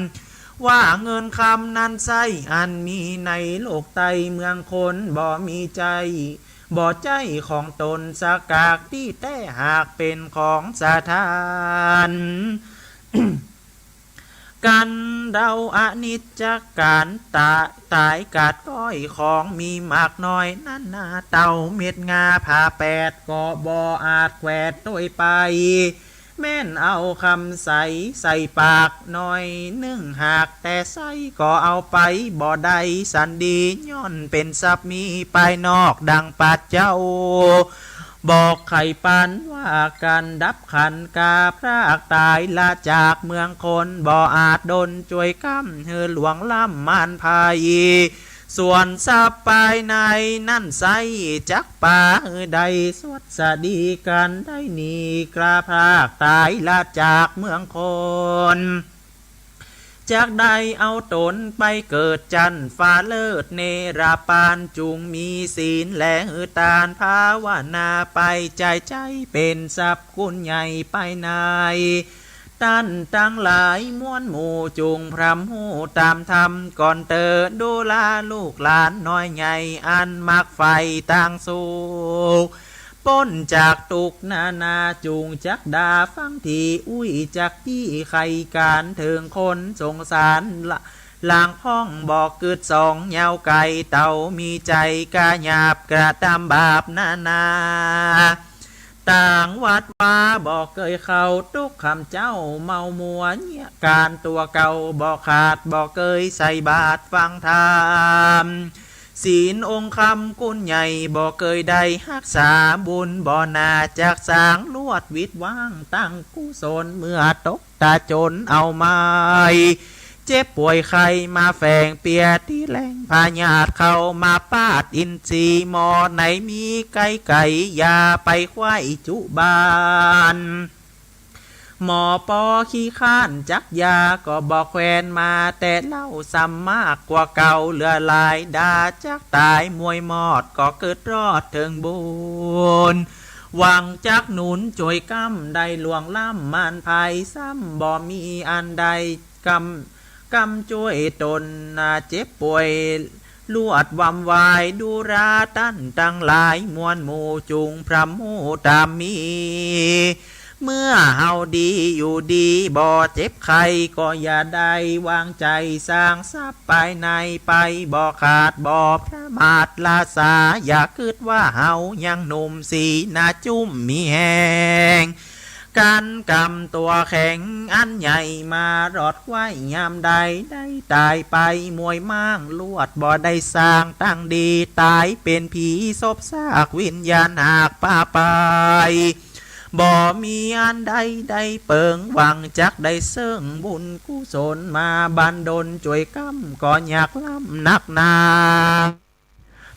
ว่าเงินคำนั้นไส้อันมีในโลกใต้ เมืองคนบ่มีใจ๊ บ่ใจ้ของต๋นสักกาก ตี้แต๊หากเป๋นของสถาน กันเดาอนิจจักก๋านต๋ายกาดก้อย ของมีมากน้อยนั้นนา เต้าเม็ดงาผ่าแปด ก็บ่อาจแขวดโตยไป แม่นเอาคำใสใส่ปากหน่อยนึ่งหาก แต่ไส้ก็เอาไปบ่ได้สันดี ย้อนเป๋นทรัพย์มีปายนอกดังปัจเจ้า บอกไขปันว่ากั๋นดับขันกาพรากต๋ายละจากเมืองคน บ่อาจดลจ้วยกำหื้อหลวงล้ำมานภัย ส่วนทรัพย์ปายในนั้นไส้จักปาหื้อได้สวัสดีกั๋นได้หนีกาพรากต๋ายละจากเมืองคน จักได้เอาต๋นไปเกิดจั้นฟ้าเลิศเนรปาน จุ่งมีศีลและหื้อตานภาวนาไป ใจ้ใจ๊เป๋นทรัพย์กุณใหญ่ไปใน ต้านตังหลายมวลหมู่จุ่งพร่ำฮู้ต๋ามธรรมก่อนเตอ ดูราลูกหลานน้อยใหญ่อันมักใฝ่ตางสุข ป๊นจากตุ๊กข์นานา จุ่งจักดาฟังตี้ อุ้ยจักตี้ไขก๋านเถิงคนสงสาร ละ หลางพ่องบ่กึ๊ดสองยาวไก๋ เต้ามีใจ๋กาหยาบกระตำบาปนานา ต่างวัดวาบ่เกยเข้า ตุ๊กข์ขำเจ้าเมามัวเยียะก๋านตั๋วเก่า บ่ขาดบ่เกยใส่บาตรฟังธรรม ศีลองค์คำกุณใหญ่บ่เกยได้ฮักษา บุญบ่หนาจักสร้าง ลวดวิดว้างตังกุศล เมื่อตกต๋าจนเอาไม้ เจ็บป่วยไข้มาแฝงเปียตี้แหล่ง พยาธิเข้ามาปาดอินทรีย์ หมอไหนมีไก๋ไก๋ ยาไปไขว้จุบาน หมอปอขี้ค้านจักยา ก็บ่แควนมาแต่เหล้า ซ้ำมากกว่าเก่าเหลือหลาย ดาจักต๋ายมวยมอด ก็กึ๊ดรอดเถิงบุญ หวังจักหนุนจ้วยกำได้หลวงล้ำมานภัย ซ้ำบ่มีอันใดกำ กำจ้วยต๋นนาเจ็บป่วย ลวดวำวาย ดูราต้านตังหลายมวลหมู่จุ่งพร่ำฮู้ต๋ามมี เมื่อเฮาดีอยู่ดี บ่เจ็บไข้ก็อย่าได้วางใจ๋ สร้างทรัพย์ภายในไปบ่ขาด บ่ประมาทละสา อย่ากึ๊ดว่าเฮายังหนุ่ม สีหน้าจุ้มมีแฮง กรรกำตั๋วแข็งอันใหญ่ มารอดไหวยามใด ได้ต๋ายไปมวยม้างลวด บ่ได้สร้างตังดี ต๋ายเป๋นผีซบซาก วิญญาณหากปาไป บ่มีอันใดได้เปิง หวังจักได้เซิ่งบุญกุศลมาบันดล จ้วยกำก็ยากล้ำนักหนา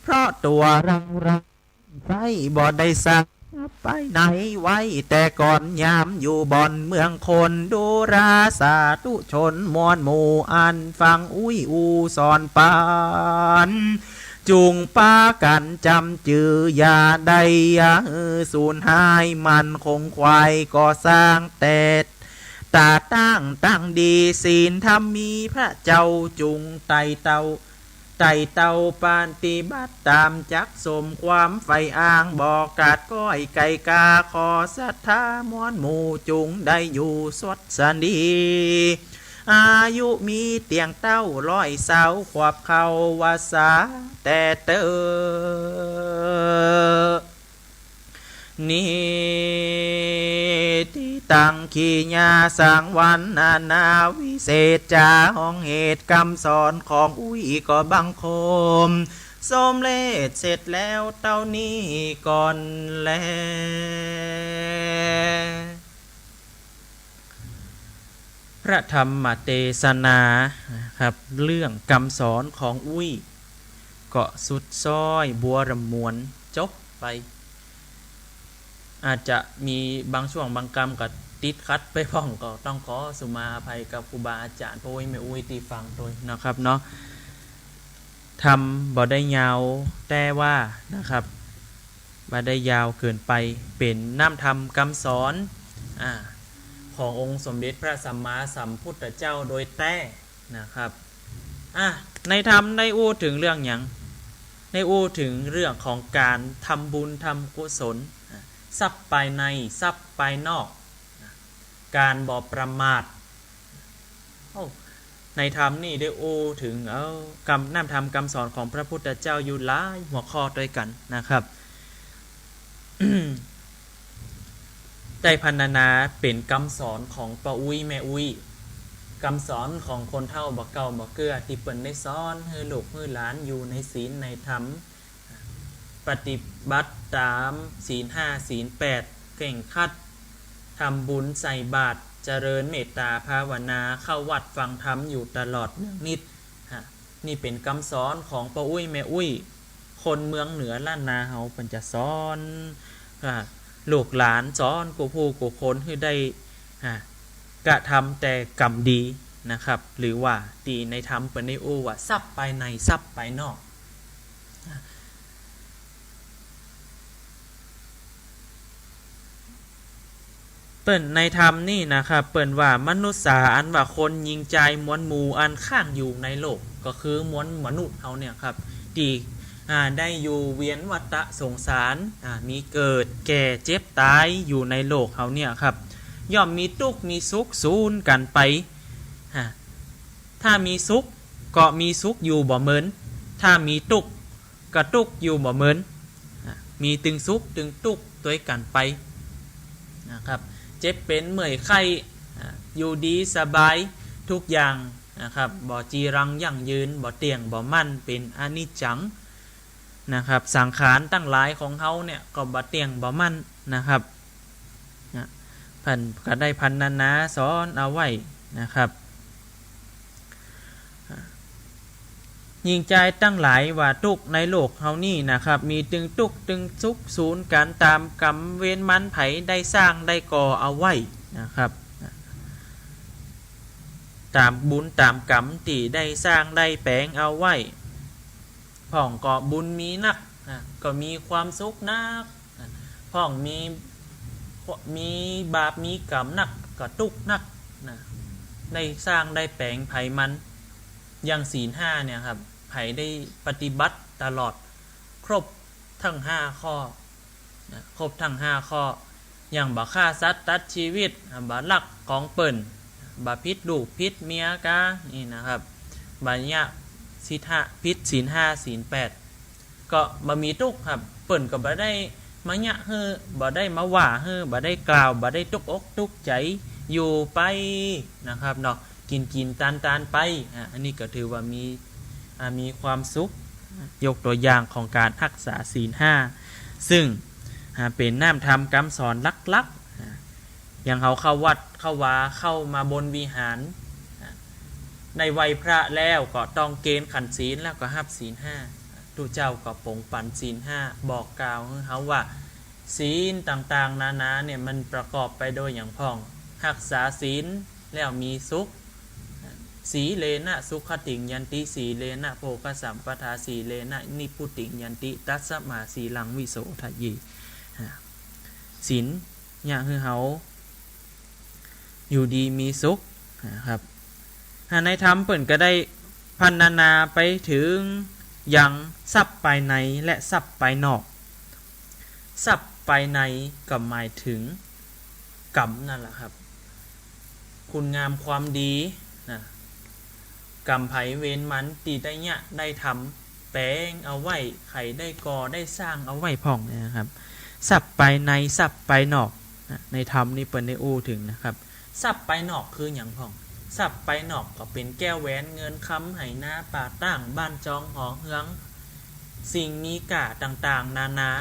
เพราะตั๋วรังรักใส้บ่ได้สร้างทรัพย์ภายในไว้แต่ก่อน ยามอยู่บ่อนเมืองคน ดูราสาธุชนมวลหมู่ อันฟังอุ้ยอู้สอนปัน จุ่งปากั๋นจ๋ำจือ อย่าได้อย่าหื้อสูญหาย มันคงควายก็สร้างแต่ต๋าตั้งตังดี ศีลธรรมมีพระเจ้า จุ่งไต่เต้า ไต่เต้าปฏิบัติต๋าม จักสมความใฝ่อ้าง บ่ขาดก้อยไก่กา ขอศรัทธามวลหมู่ จุ่งได้อยู่สวัสดี อายุมีเตี้ยงเต้า ร้อยซาวขวบเข้าวัสสาแต่เต๊อะ นิติตัง กิริยาสังวรณา วิเศษจา ห้องเหตุกำสอนของอุ้ยก็บังคม สมเร็จเสร็จแล้วเต้านี้ก่อนแล พระธรรมเตสนานะครับ เรื่องกำสอนของอุ้ย ก็สุดซ้อยบัวรำมวนจบไป อาจจะมีบางช่วงบางกำก็ติดขัดไปพ่อง ก็ต้องขอสุมาอภัยกับครูบาอาจ๋ารย์ ป้ออุ้ยแม่อุ้ยตี้ฟังตวยนะครับเนาะ ธรรมบ่ได้ยาว แต่ว่านะครับ บ่ได้ยาวเกินไป เป๋นน้ำธรรมกำสอน อ่า ขององค์สมเด็จพระสัมมาสัมพุทธเจ้าโดยแต๊นะครับ อ่ะ ในธรรมได้อู้เถิงเรื่องหยัง ได้อู้เถิงเรื่องของก๋านทำบุญทำกุศล อ่ะ ทรัพย์ภายใน ทรัพย์ภายนอก อ่ะ ก๋านบ่ประมาท โอ้ ในธรรมนี่ได้อู้เถิง เอ้า กำ น้ำธรรมกำสอนของพระพุทธเจ้าอยู่หลายหัวข้อตวยกั๋นนะครับ ได้พรรณนาเป๋นกำสอนของป้ออุ๊ยแม่อุ๊ย กำสอนของคนเฒ่าบ่าเก่าบ่าเกื้อ ตี้เปิ้นได้สอนหื้อลูกหื้อหลานอยู่ในศีลในธรรม ปฏิบัติต๋ามศีลห้าศีลแปด เคร่งครัด ทำบุญใส่บาตร เจริญเมตต๋าภาวนา เข้าวัดฟังธรรมอยู่ตลอดเนืองนิด ฮะ นี่เป๋นกำสอนของป้ออุ๊ยแม่อุ๊ย คนเมืองเหนือล้านนาเฮาเปิ้นจะสอน อ่า ลูกหลาน สอนกู้ผู้กู้คนหื้อได้ อ่า กระทำแต่กรรมดีนะครับ หรือว่าตี้ในธรรมเปิ้นได้อู้ว่าทรัพย์ภายในทรัพย์ภายนอก เปิ้นในธรรมนี่นะครับ เปิ้นว่ามนุษย์สา อันว่าคนญิงจายมวลหมู่อันค้างอยู่ในโลก ก็คือมวลมนุษย์เฮาเนี่ยครับ ตี้ อ่า ได้อยู่เวียนวัฏฏะสงสาร อ่า มีเกิด แก่ เจ็บ ต๋าย อยู่ในโลกเฮาเนี่ยครับ ย่อมมีตุ๊กข์มีสุขสูนกั๋นไป อ่า ถ้ามีสุขก็มีสุขอยู่บ่เหมิน ถ้ามีตุ๊กข์ก็ตุ๊กข์อยู่บ่เหมิน อ่า มีตึงสุขตึงตุ๊กข์ตวยกั๋นไปนะครับ เจ็บเป๋นเมื่อยไข้ อ่า อยู่ดีสบายทุกอย่างนะครับ บ่จีรังยั่งยืน บ่เตี้ยงบ่มั่น เป๋นอนิจจังนะครับ สังขารตังหลายของเฮาเนี่ยก็บ่เตี้ยงบ่มั่นนะครับ นะ เปิ้นก็ได้พรรณนาสอนเอาไว้นะครับ ญิงจายตังหลายว่าตุ๊กข์ในโลกเฮานี่นะครับ มีตึงตุ๊กข์ตึงสุขสูนกั๋นต๋ามกรรมเวรมัน ใผได้สร้างได้ก่อเอาไว้นะครับ ต๋ามบุญต๋ามกรรมตี้ได้สร้างได้แป๋งเอาไว้ พ่องก็บุญมีนัก อ่ะ ก็มีความสุขนัก อ่ะ พ่องมี มีบาปมีกรรมนัก ก็ตุ๊กข์นัก นะ ได้สร้างได้แป๋งใผมัน อย่างศีลห้าเนี่ยครับ ใผได้ปฏิบัติตลอด ครบตังห้าข้อ นะ ครบตังห้าข้อ อย่างบ่ฆ่าสัตว์ตัดชีวิต บ่ลักของเปิ้น บ่ผิดลูกผิดเมียกา นี่นะครับ บ่เยียะศีลห้า ผิดศีลห้าศีลแปด ก็บ่มีตุ๊กข์ครับ เปิ้นก็บ่ได้มาเยียะหื้อ บ่ได้มาว่าหื้อ บ่ได้กล่าว บ่ได้ตุ๊กอกตุ๊กใจ๋ อยู่ไปนะครับเนาะ กิ๋นกิ๋นตานตานไป อ่า อันนี้ก็ถือว่ามี อ่า มีความสุข ยกตัวอย่างของก๋านฮักษาศีลห้า ซึ่ง อ่า เป๋นน้ำธรรมกำสอนหลักๆ อ่า อย่างเฮาเข้าวัดเข้าวา เข้ามาบนวิหาร อ่า ได้ไหว้พระแล้วก็ต้องเกณฑ์ขันธ์ศีล แล้วก็ฮับศีลห้า ตุ๊เจ้าก็ปงปันศีลห้า บอกกล่าวหื้อเฮาว่า ศีลต่างๆ นานาเนี่ยมันประกอบไปโดยหยังพ่อง ฮักษาศีลแล้วมีสุข สีเลนะสุขติงยันติ สีเลนะโภคสัมปทา สีเลนะนิพพุติงยันติ ตัสมาสีลังวิโสทะเย อ่า ศีลเยียะหื้อเฮาอยู่ดีมีสุขนะครับ อ่า ในธรรมเปิ้นก็ได้พรรณนาไปเถิงยังทรัพย์ภายในและทรัพย์ภายนอก ทรัพย์ภายในก็หมายเถิงกรรมนั่นแหละครับ คุณงามความดีนะ กรรมไผเวรมันตี้ได้เยียะได้ทำ แป๋งเอาไว้ ใค่ได้ก่อได้สร้างเอาไว้พ่องเนี่ยนะครับ ทรัพย์ภายใน ทรัพย์ภายนอกนะ ในธรรมนี่เปิ้นได้อู้เถิงนะครับ ทรัพย์ภายนอกคือหยังพ่อง ทรัพย์ภายนอกก็เป๋นแก้วแหวนเงินคำ ไหหน้าป่าต้าง บ้านจองหอเฮือง สิ่งมีค่าต่างๆ นานา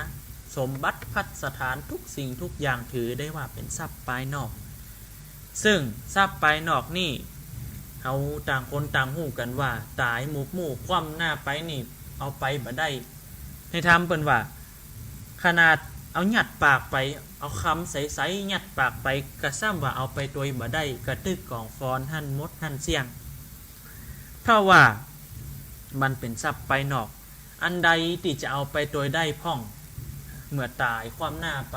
สมบัติภัสถานทุกสิ่งทุกอย่างถือได้ว่าเป๋นทรัพย์ภายนอก ซึ่งทรัพย์ภายนอกนี่ เฮาต่างคนต่างฮู้กั๋นว่า ต๋ายหมุบหมู่คว่ำหน้าไปนี่ เอาไปบ่ได้ ในธรรมเปิ้นว่า ขนาดเอายัดปากไป เอากำใสๆ ยัดปากไป ก็ส่ำว่าเอาไปตวยบ่ได้ กระตึกก๋องฟอนหั้นหมดหั้นเสี้ยง เพราะว่ามันเป๋นทรัพย์ภายนอก อันใดตี้จะเอาไปตวยได้พ่อง เมื่อต๋ายคว่ำหน้าไป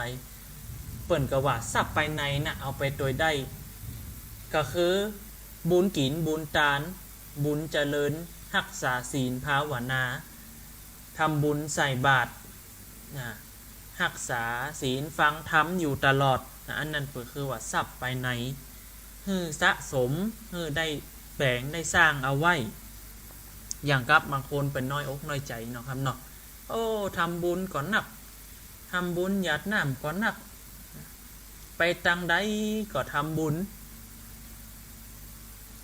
เปิ้นก็ว่าทรัพย์ภายในน่ะเอาไปตวยได้ ก็คือบุญกิ๋นบุญตาน บุญเจริญ ฮักษาศีลภาวนา ทำบุญใส่บาตร นะ ฮักษาศีลฟังธรรมอยู่ตลอดนะ อันนั้นก็คือว่าทรัพย์ภายใน หื้อสะสม หื้อได้แป๋งได้สร้างเอาไว้ อย่างกับบางคนเปิ้นน้อยอกน้อยใจ๋เนาะครับเนาะ โอ้ ทำบุญก็นัก ทำบุญหยาดน้ำก็นัก ไปตางใดก็ทำบุญ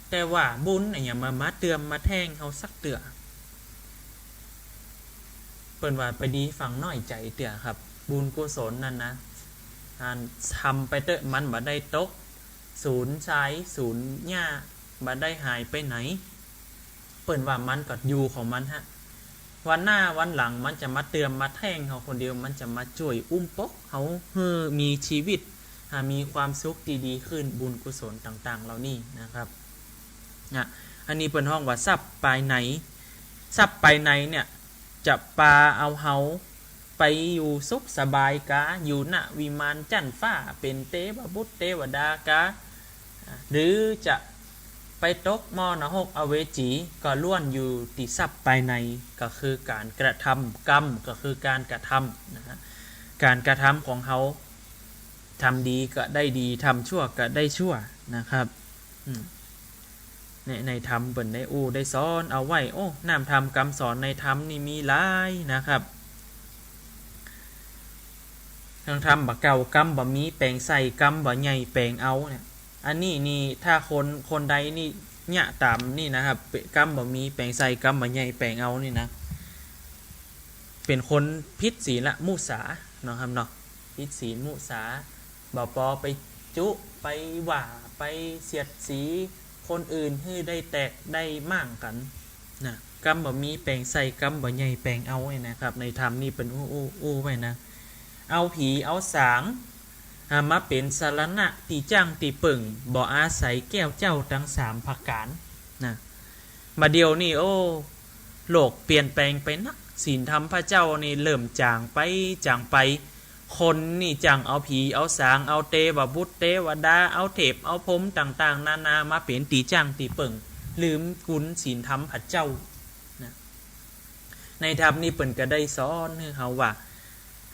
แต่ว่าบุญน่ะอย่ามา มาเติมมาแทงเฮาสักเตื้อ เปิ้นว่าไปดีฟั่งน้อยใจ๋เตื้อครับ บุญกุศลนั่นนะ อันทำไปเต๊อะ มันบ่ได้ตกสูญทรายสูญหญ้า บ่ได้หายไปไหน เปิ้นว่ามันก็อยู่ของมันฮะ วันหน้าวันหลังมันจะมาเติมมาแทงเฮาคนเดียว มันจะมาจ้วยอุ้มปกเฮาหื้อมีชีวิต อ่า มีความสุขตี้ดีขึ้น บุญกุศลต่างๆ เหล่านี้นะครับ นะ อันนี้เปิ้นฮ้องว่าทรัพย์ภายใน ทรัพย์ภายในเนี่ย จะปาเอาเฮาไปอยู่สุขสบายกา อยู่ณวิมานจั๊นฟ้า เป๋นเตวบุตรเตวดากา หรือจะไปตกหม้อนรกอเวจี ก็ล้วนอยู่ตี้ทรัพย์ภายใน ก็คือก๋านกระทำ กรรมก็คือก๋านกระทำนะฮะ ก๋านกระทำของเฮา ทำดีก็ได้ดี ทำชั่วก็ได้ชั่วนะครับ อืม ใน ในธรรมเปิ้นได้อู้ได้สอนเอาไว้ โอ้ น้ำธรรมกำสอนในธรรมนี่มีหลายนะครับ ทั้งธรรมบ่าเก่า กรรมบ่ามีแป๋งใส่ กรรมบ่าใหญ่แป๋งเอาเนี่ย อันนี้นี่ถ้าคน คนใดนี่เยียะต๋ามนี่นะครับ กรรมบ่ามีแป๋งใส่ กรรมบ่าใหญ่แป๋งเอานี่นะ เป๋นคนผิดศีลมุสาเนาะครับเนาะ ผิดศีลมุสา บ่ปอไปจุ ไปว่า ไปเสียดสีคนอื่นหื้อได้แตกได้ม้างกั๋นนะ กรรมบ่ามีแป๋งใส่ กรรมบ่าใหญ่แป๋งเอาเนี่ยนะครับ ในธรรมนี่เปิ้นอู้ อู้ อู้ไว้นะ เอาผีเอาสาง อ่า มาเป๋นสรณะตี้จั้งตี้เปิ้ง บ่อาศัยแก้วเจ้าตังสามประก๋านนะ บ่าเดี่ยวนี้ โอ้ โลกเปลี่ยนแป๋งไปนัก ศีลธรรมพระเจ้านี่เริ่มจ๋างไป จ๋างไป คนนี่จั้งเอาผีเอาสาง เอาเตวบุตรเตวดา เอาเทพเอาพรหมต่างๆ นานามาเป๋นตี้จั้งตี้เปิ้ง ลืมกุณศีลธรรมพระเจ้านะ ในธรรมนี่เปิ้นก็ได้สอนหื้อเฮาว่า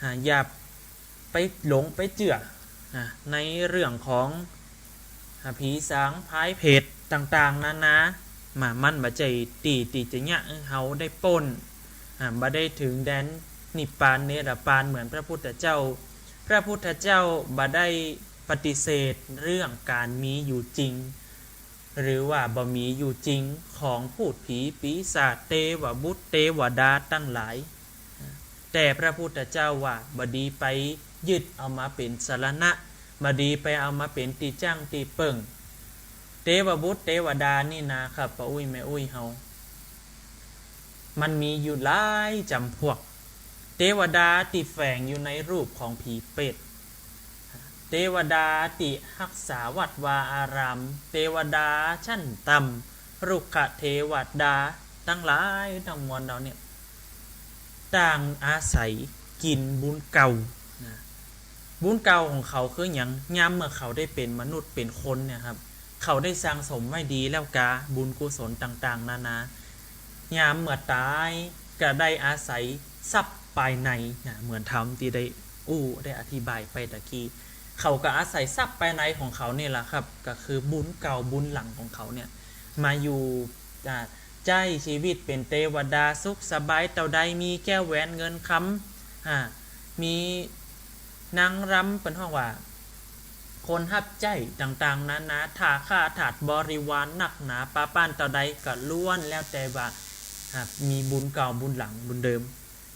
อ่า อย่าไปหลงไปเจื้อ อ่า ในเรื่องของ อ่า ผีสางพรายเปรตต่างๆ นานา มา มันบ่ใจ้ตี้ ตี้จะเยียะหื้อเฮาได้ป๊น อ่า บ่ได้เถิงแดนนิพพานเนรปานเหมือนพระพุทธเจ้า พระพุทธเจ้าบ่ได้ปฏิเสธเรื่องก๋านมีอยู่จริง หรือว่าบ่มีอยู่จริงของพูดผีปีศาจเตวบุตรเตวดาตังหลาย แต่พระพุทธเจ้าว่าบ่ดีไปยึดเอามาเป๋นสรณะ บ่ดีไปเอามาเป๋นตี้จั้งตี้เปิ้ง เตวบุตรเตวดานี่นาครับ ป้ออุ๊ยแม่อุ๊ยเฮา มันมีอยู่หลายจ๋ำพวก เตวดาตี้แฝงอยู่ในรูปของผีเปรต เตวดาตี้ฮักษาวัดวาอาราม เตวดาชั้นต่ำ รุกขเตวดา ตังหลายตังมวลเหล่าเนี่ย ต่างอาศัยกิ๋นบุญเก่านะ บุญเก่าของเขาคือหยัง ยามเมื่อเขาได้เป๋นมนุษย์เป๋นคนเนี่ยครับ เขาได้สั่งสมไว้ดีแล้วกา บุญกุศลต่างๆ นานา ยามเมื่อต๋ายก็ได้อาศัยทรัพย์ภายในนะ เหมือนธรรมตี้ได้อู้ได้อธิบายไปตะกี้ เขาก็อาศัยทรัพย์ภายในของเขานี่แหละครับ ก็คือบุญเก่าบุญหลังของเขาเนี่ย มาอยู่ อ่า ใจ๊ชีวิตเป๋นเตวดาสุขสบายเต้าใด มีแก้วแหวนเงินคำ อ่า มีนางรำ เปิ้นฮ้องว่า คนฮับใจ๊ต่างๆ นานา ถ้าข้าทาสบริวารนักหนาปาป้านเต้าใดก็ล้วนแล้วแต่ว่า อ่า มีบุญเก่าบุญหลังบุญเดิม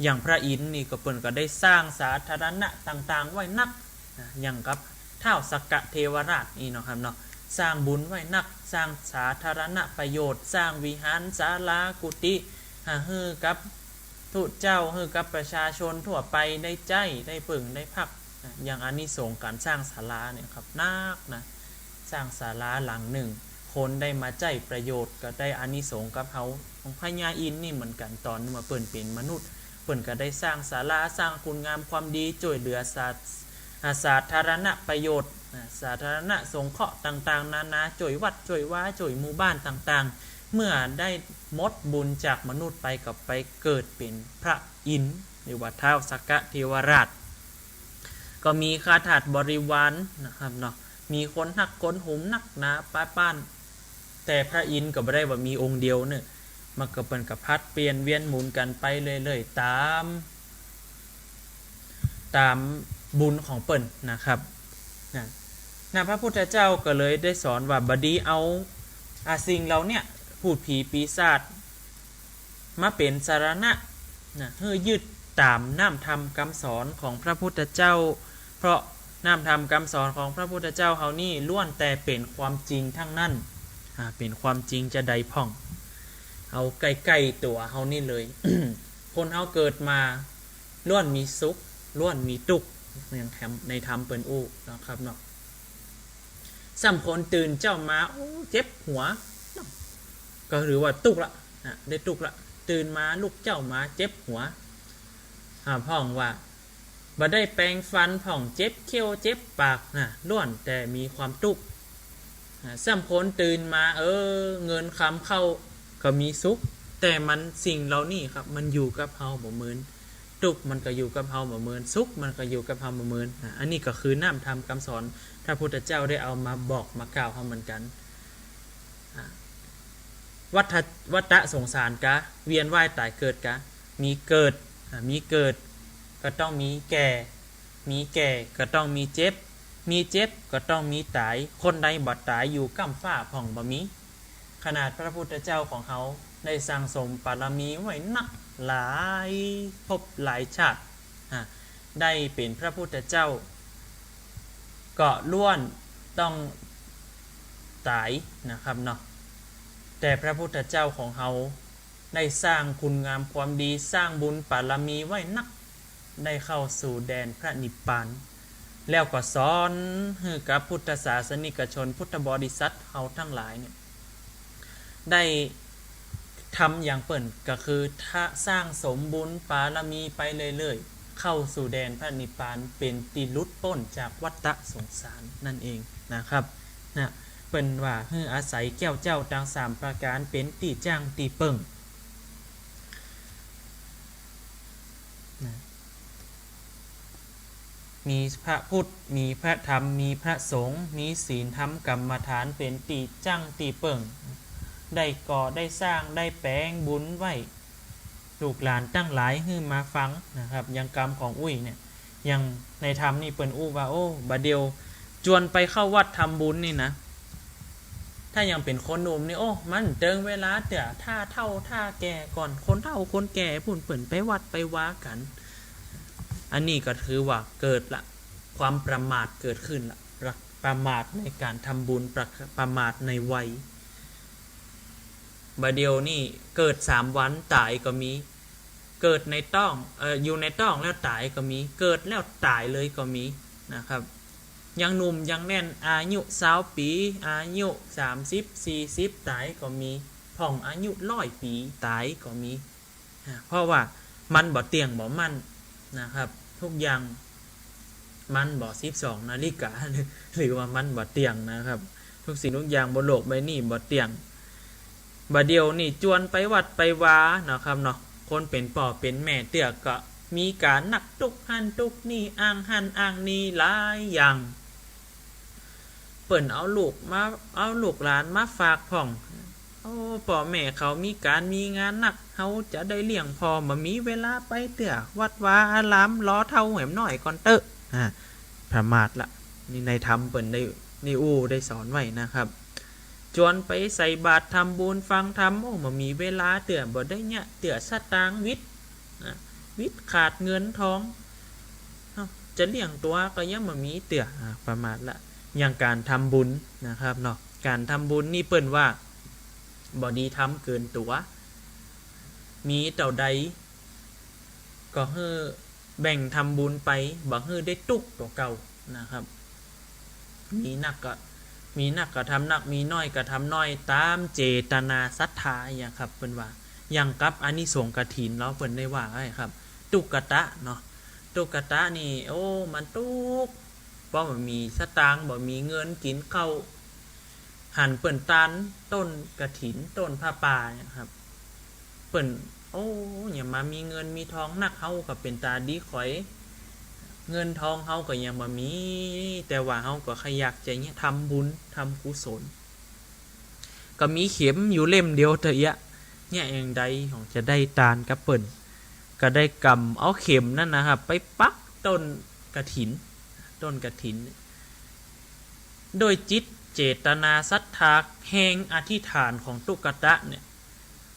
อย่างพระอินทร์นี่ก็เปิ้นก็ได้สร้างสาธารณะต่างๆ ไว้นักนะ อย่างกับท้าวสักกะเทวราชนี่เนาะครับเนาะ สร้างบุญไว้นัก สร้างสาธารณประโยชน์ สร้างวิหารศาลากุฏิ อ่า หื้อกับตุ๊เจ้า หื้อกับประชาชนทั่วไปได้ใจ๊ ได้เปิ้ง ได้พักนะ อย่างอานิสงส์ก๋านสร้างศาลาเนี่ยครับ นักนะ สร้างศาลาหลังนึ่ง คนได้มาใจ๊ประโยชน์ก็ได้อานิสงส์กับเฮา ของพญาอินทร์นี่เหมือนกั๋น ต๋อนเมื่อเปิ้นเป๋นมนุษย์ เปิ้นก็ได้สร้างศาลา สร้างคุณงามความดี จ้วยเหลือสา อ่า สาธารณประโยชน์ อ่า สาธารณสงเคราะห์ต่างๆ นานา จ้วยวัด จ้วยวา จ้วยหมู่บ้านต่างๆ เมื่อได้หมดบุญจากมนุษย์ไปก็ไปเกิดเป๋นพระอินทร์ หรือว่าท้าวสักกะเทวราช ก็มีข้าทาสบริวารนะครับเนาะ มีคนฮักคนหุมนักหนาปาป้าน แต่พระอินทร์ก็บ่ได้ว่ามีองค์เดียวเนาะ มันก็เปิ้นก็ผลัดเปลี่ยนเวียนหมุนกั๋นไปเรื่อยๆ ต๋าม ต๋ามบุญของเปิ้นนะครับ นะ นะ พระพุทธเจ้าก็เลยได้สอนว่าบ่ดีเอา อ่า สิ่งเหล่าเนี้ย พูดผีปีศาจ มาเป๋นสรณะนะ หื้อยึดต๋ามน้ำธรรมกำสอนของพระพุทธเจ้า เพราะน้ำธรรมกำสอนของพระพุทธเจ้าเฮานี่ล้วนแต่เป๋นความจริงตังนั้น อ่า เป๋นความจริงจาใดพ่อง เอาใก้ๆ ตั๋วเฮานี่เลย คนเฮาเกิดมาล้วนมีสุข ล้วนมีตุ๊กข์ อย่างธรรม ในธรรมเปิ้นอู้นะครับเนาะ ส่ำคนตื่นเจ๊ามา โอ้ เจ็บหัว ก็ถือว่าตุ๊กข์ละนะ ได้ตุ๊กข์ละ ตื่นมาลุกเจ๊ามาเจ็บหัว อ่า พ่องว่า บ่ได้แปรงฟันพ่องเจ็บเขี้ยวเจ็บปากนะ ล้วนแต่มีความตุ๊กข์ อ่า ส่ำคนตื่นมา เออ เงินคำเข้าก็มีสุข แต่มันสิ่งเหล่านี้ครับ มันอยู่กับเฮาบ่เมิน ตุ๊กข์มันก็อยู่กับเฮาบ่เมิน สุขมันก็อยู่กับเฮาบ่เมิน อ่า อันนี้ก็คือน้ำธรรมกำสอน พระพุทธเจ้าได้เอามาบอกมากล่าวเฮาเหมือนกั๋น อ่า วัฏฏะ วัฏฏะสงสารกา เวียนว่ายต๋ายเกิดกา มีเกิด อ่า มีเกิดก็ต้องมีแก่ มีแก่ก็ต้องมีเจ็บ มีเจ็บก็ต้องมีต๋าย คนใดบ่ต๋ายอยู่ก้ำฟ้าพ่องบ่มี ขนาดพระพุทธเจ้าของเฮาได้สั่งสมบารมีไว้นักหลายภพหลายชาติ อ่า ได้เป๋นพระพุทธเจ้า ก็ล้วนต้องต๋ายนะครับเนาะ แต่พระพุทธเจ้าของเฮาได้สร้างคุณงามความดี สร้างบุญบารมีไว้นัก ได้เข้าสู่แดนพระนิพพาน แล้วก็สอนหื้อกับพุทธศาสนิกชน พุทธบริษัทเฮาตังหลายเนี่ย ได้ทำอย่างเปิ้น ก็คือทะ สร้างสมบุญบารมีไปเรื่อยๆ เข้าสู่แดนพระนิพพาน เป๋นตี้หลุดป๊นจากวัฏฏะสงสารนั่นเองนะครับ นะ เปิ้นว่าหื้ออาศัยแก้วเจ้าตังสามประก๋านเป๋นตี้จั้งตี้เปิ้ง นะ มีพระพุทธ มีพระธรรม มีพระสงฆ์ มีศีลธรรมกรรมฐานเป๋นตี้จั้งตี้เปิ้ง ได้ก่อ ได้สร้าง ได้แป๋งบุญไว้ ลูกหลานตังหลายหื้อมาฟังนะครับ อย่างกำของอุ้ยเนี่ย อย่างในธรรมนี่เปิ้นอู้ว่า โอ้ บ่าเดี่ยว จวนไปเข้าวัดทำบุญนี่นะ ถ้ายังเป๋นคนหนุ่มนี่ โอ้ มันเติงเวลาเตื้อ ถ้าเฒ่าถ้าแก่ก่อน คนเฒ่าคนแก่ปู้นเปิ้นไปวัดไปวากั๋น อันนี้ก็ถือว่าเกิดละ ความประมาทเกิดขึ้นละ ประ ประมาทในก๋านทำบุญ ประ ประมาทในวัย บ่าเดี่ยวนี่เกิดสามวันต๋ายก็มี เกิดในต๊อง เอ่อ อยู่ในต๊องแล้วต๋ายก็มี เกิดแล้วต๋ายเลยก็มีนะครับ ยังหนุ่มยังแน่น อายุซาวปี๋ อายุสามสิบ สี่สิบ ต๋ายก็มี พ่องอายุร้อยปี๋ต๋ายก็มี อ่า เพราะว่ามันบ่เตี้ยงบ่มั่นนะครับ ทุกอย่างมันบ่สิบสองนาฬิกา หรือว่ามันบ่เตี้ยงนะครับ ทุกสิ่งทุกอย่างบนโลกใบนี้บ่เตี้ยง บ่าเดี่ยวนี่จวนไปวัดไปวานะครับเนาะ คนเป๋นป้อเป๋นแม่เตื้อก็มีก๋านนักตุ๊กหั้นตุ๊กนี่ อ้างหั้นอ้างนี่หลายอย่าง เปิ้นเอาลูกมา เอาลูกหลานมาฝากพ่อง โอ้ ป้อแม่เขามีก๋านมีงานนัก เฮาจะได้เลี้ยงพ่อ บ่มีเวลาไปเตื้อ วัดวาอาราม รอเฒ่าแหมน้อยก่อนเต๊อะ อ่า ประมาทละ นี่ในธรรมเปิ้นได้ ได้อู้ได้สอนไว้นะครับ จวนไปใส่บาตรทำบุญฟังธรรม โอ้ บ่มีเวลาเตื้อ บ่ได้เยียะเตื้อ สตางค์วิด นะ วิดขาดเงินทอง เอ้า จะเลี้ยงตั๋วก็ยังบ่มีเตื้อ อ่า ประมาทละ อย่างก๋านทำบุญนะครับเนาะ ก๋านทำบุญนี่เปิ้นว่า บ่ดีทำเกินตั๋ว มีเต้าใด ก็หื้อแบ่งทำบุญไป บ่หื้อได้ตุ๊กกว่าเก่านะครับ มีนักก็ มีนักก็ทำนัก มีน้อยก็ทำน้อย ต๋ามเจตนาศรัทธาอย่างครับ เปิ้นว่า อย่างกับอานิสงส์กฐินเฮา เปิ้นได้ว่าไว้ครับ ตุ๊กตะเนาะ ตุ๊กตะนี่ โอ้ มันตุ๊ก เพราะบ่มีสตางค์ บ่มีเงินกิ๋นข้าว หันเปิ้นตานต้นกฐิน ต้นผ้าป่าเนี่ยครับ เปิ้น โอ้ เนี่ยมามีเงินมีทองนัก เฮาก็เป๋นต๋าดีขอย เงินทองเฮาก็ยังบ่มี แต่ว่าเฮาก็ใค่อยากจะเนี่ยทำบุญ ทำกุศล ก็มีเข็มอยู่เล่มเดียวเตื้อเยียะ เนี่ยอย่างใดของจะได้ตานกับเปิ้น ก็ได้กำเอาเข็มนั้นนะครับ ไปปักต้นกฐิน ต้นกฐิน โดยจิตเจตนาศรัทธาแห่งอธิษฐานของตุ๊กตะเนี่ย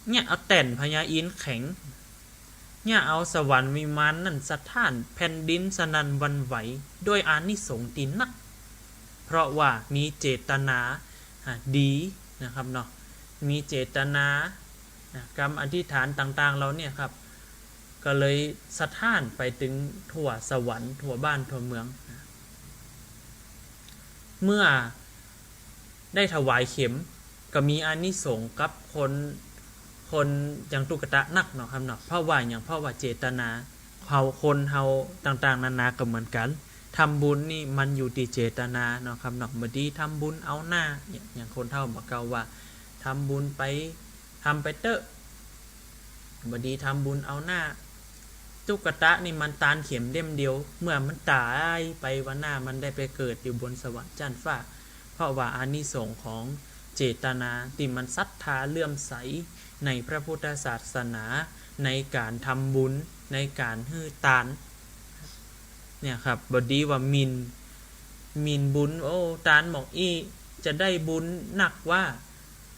เนี่ยเอาแต่นพญาอินทร์แข็ง เนี่ยเอาสวรรค์วิมานนั่นสะท้าน แผ่นดินสนั่นหวั่นไหว ด้วยอานิสงส์ตี้นัก เพราะว่ามีเจตนา อ่า ดีนะครับเนาะ มีเจตนา อ่า กำอธิษฐานต่างๆ เหล่าเนี่ยครับ ก็เลยสะท้านไปตึงทั่วสวรรค์ ทั่วบ้านทั่วเมือง เมื่อได้ถวายเข็ม ก็มีอานิสงส์กับคน คนอย่างตุ๊กตะนักเนาะครับเนาะ เพราะว่าหยัง เพราะว่าเจตนาเฮา คนเฮาต่างๆ นานาก็เหมือนกั๋น ทำบุญนี่มันอยู่ตี้เจตนาเนาะครับเนาะ บ่ดีทำบุญเอาหน้า เนี่ย อย่างคนเฒ่าบ่าเก่าว่า ทำบุญไป ทำไปเต๊อะ บ่ดีทำบุญเอาหน้า ตุ๊กตะนี่มันตานเข็มเล่มเดียว เมื่อมันต๋ายไปวันหน้ามันได้ไปเกิดอยู่บนสวรรค์จั้นฟ้า เพราะว่าอานิสงส์ของเจตนาตี้มันศรัทธาเลื่อมใสในพระพุทธศาสนา ในก๋านทำบุญ ในก๋านหื้อตาน เนี่ยครับ บ่ดีว่าหมิ่น หมิ่นบุญ โอ้ ตานหม่องอี้จะได้บุญนักว่า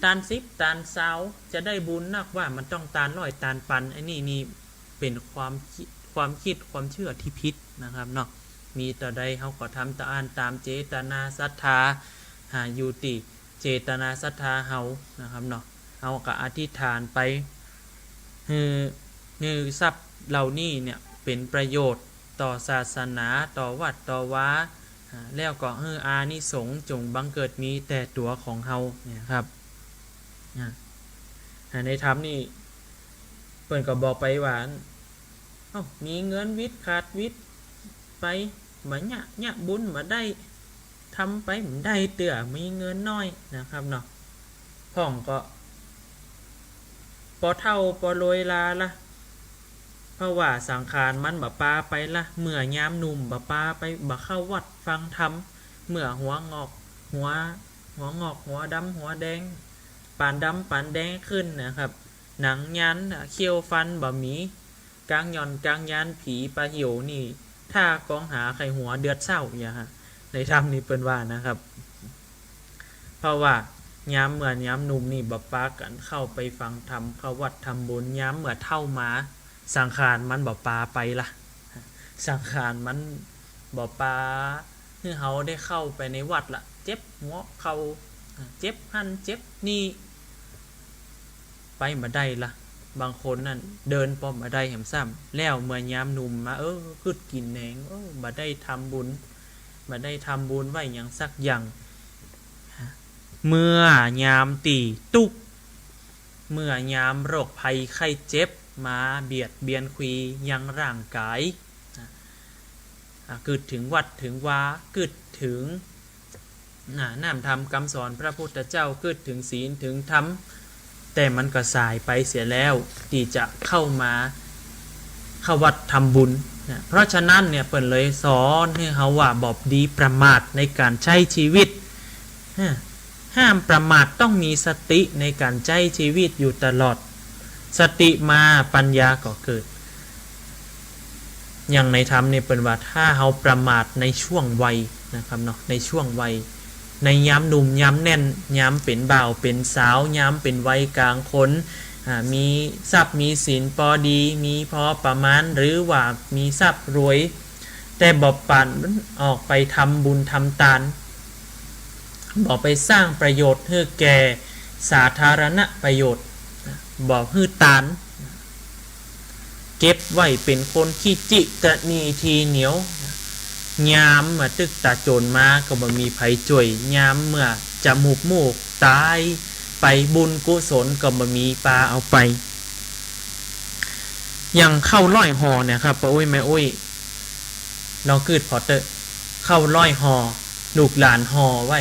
ตานสิบ ตานซาว จะได้บุญนักว่า มันต้องตานร้อย ตานปัน อันนี้นี่เป๋นความคิด ความคิด ความเชื่อตี้ผิดนะครับเนาะ มีเต้าใดเฮาก็ทำเต้าอั้นต๋ามเจตนาศรัทธา อ่า อยู่ตี้เจตนาศรัทธาเฮานะครับเนาะ เฮาก็อธิษฐานไป หื้อ หื้อทรัพย์เหล่านี้เนี่ยเป๋นประโยชน์ต่อศาสนา ต่อวัดต่อวา อ่า แล้วก็หื้ออานิสงส์จงบังเกิดมีแต่ตั๋วของเฮาเนี่ยครับ อ่า อ่า ในธรรมนี่เปิ้นก็บอกไปว่า เอ้า มีเงินวิดขาดวิดไป บ่เยียะ เยียะบุญบ่ได้ ทำไปบ่ได้เตื้อ มีเงินน้อยนะครับเนาะ พ่องก็ปอเฒ่าปอโลยลาละ เพราะว่าสังขารมันบ่ปาไปละ เมื่อยามหนุ่มบ่ปาไป บ่เข้าวัดฟังธรรม เมื่อหัวงอก หัว หัวงอก หัวดำ หัวแดง ปานดำปานแดงขึ้นนะครับ หนังยันเขี้ยวฟันบ่มี กางหย่อนกางยานผีปาเหี่ยวนี่ ถ้ากองหาใค่หัวเดือดเศร้าอย่าฮะ ในธรรมนี่เปิ้นว่านะครับ เพราะว่ายามเมื่อยามหนุ่มนี่บ่ปากั๋นเข้าไปฟังธรรม เข้าวัดทำบุญ ยามเมื่อเฒ่ามา สังขารมันบ่ปาไปละ สังขารมันบ่ปาหื้อเฮาได้เข้าไปในวัดละ เจ็บหัวเข่า เจ็บหั้นเจ็บนี่ ไปบ่ได้ละ บางคนนั่นเดินป้อบ่ได้แหมซ้ำ แล้วเมื่อยามหนุ่มมา เออ กึ๊ดกิ๋นแหนง เออ บ่ได้ทำบุญ บ่ได้ทำบุญไว้หยังสักอย่าง เมื่อยามตี้ตุ๊กข์ เมื่อยามโรคภัยไข้เจ็บมาเบียดเบียนควียังร่างก๋าย อ่ะ กึ๊ดเถิงวัดเถิงวา กึ๊ดเถิง น่ะ น้ำธรรมกำสอนพระพุทธเจ้า กึ๊ดเถิงศีลเถิงธรรม แต่มันก็สายไปเสียแล้ว ตี้จะเข้ามา เข้าวัดทำบุญ นะ เพราะฉะนั้นเนี่ย เปิ้นเลยสอนหื้อเฮาว่า บ่ดีประมาทในก๋านใจ๊ชีวิต ฮะ ห้ามประมาท ต้องมีสติในก๋านใจ๊ชีวิตอยู่ตลอด สติมาปัญญาก็เกิด อย่างในธรรมนี่เปิ้นว่า ถ้าเฮาประมาทในช่วงวัยนะครับเนาะ ในช่วงวัย ในยามหนุ่มยามแน่น ยามเป๋นบ่าวเป๋นสาว ยามเป๋นวัยก๋างคน อ่า มีทรัพย์มีสินปอดี มีพอประมาณ หรือว่ามีทรัพย์รวย แต่บ่ปั๋นออกไปทำบุญทำตาน บ่ไปสร้างประโยชน์หื้อแก่สาธารณประโยชน์ บ่หื้อตาน เก็บไว้เป๋นคนขี้จิตระหนี่ทีเหนียว ยามเมื่อตึกต๋าโจ๋รมาก็บ่มีใผจ้วย ยามเมื่อจะหมูบหมู่ต๋ายไป บุญกุศลก็บ่มีปาเอาไป อย่างข้าวร้อยห่อเนี่ยครับ ป้าอุ๊ยแม่อุ๊ย ลองกึ๊ดผ่อเต๊อะ ข้าวร้อยห่อ ลูกหลานห่อไว้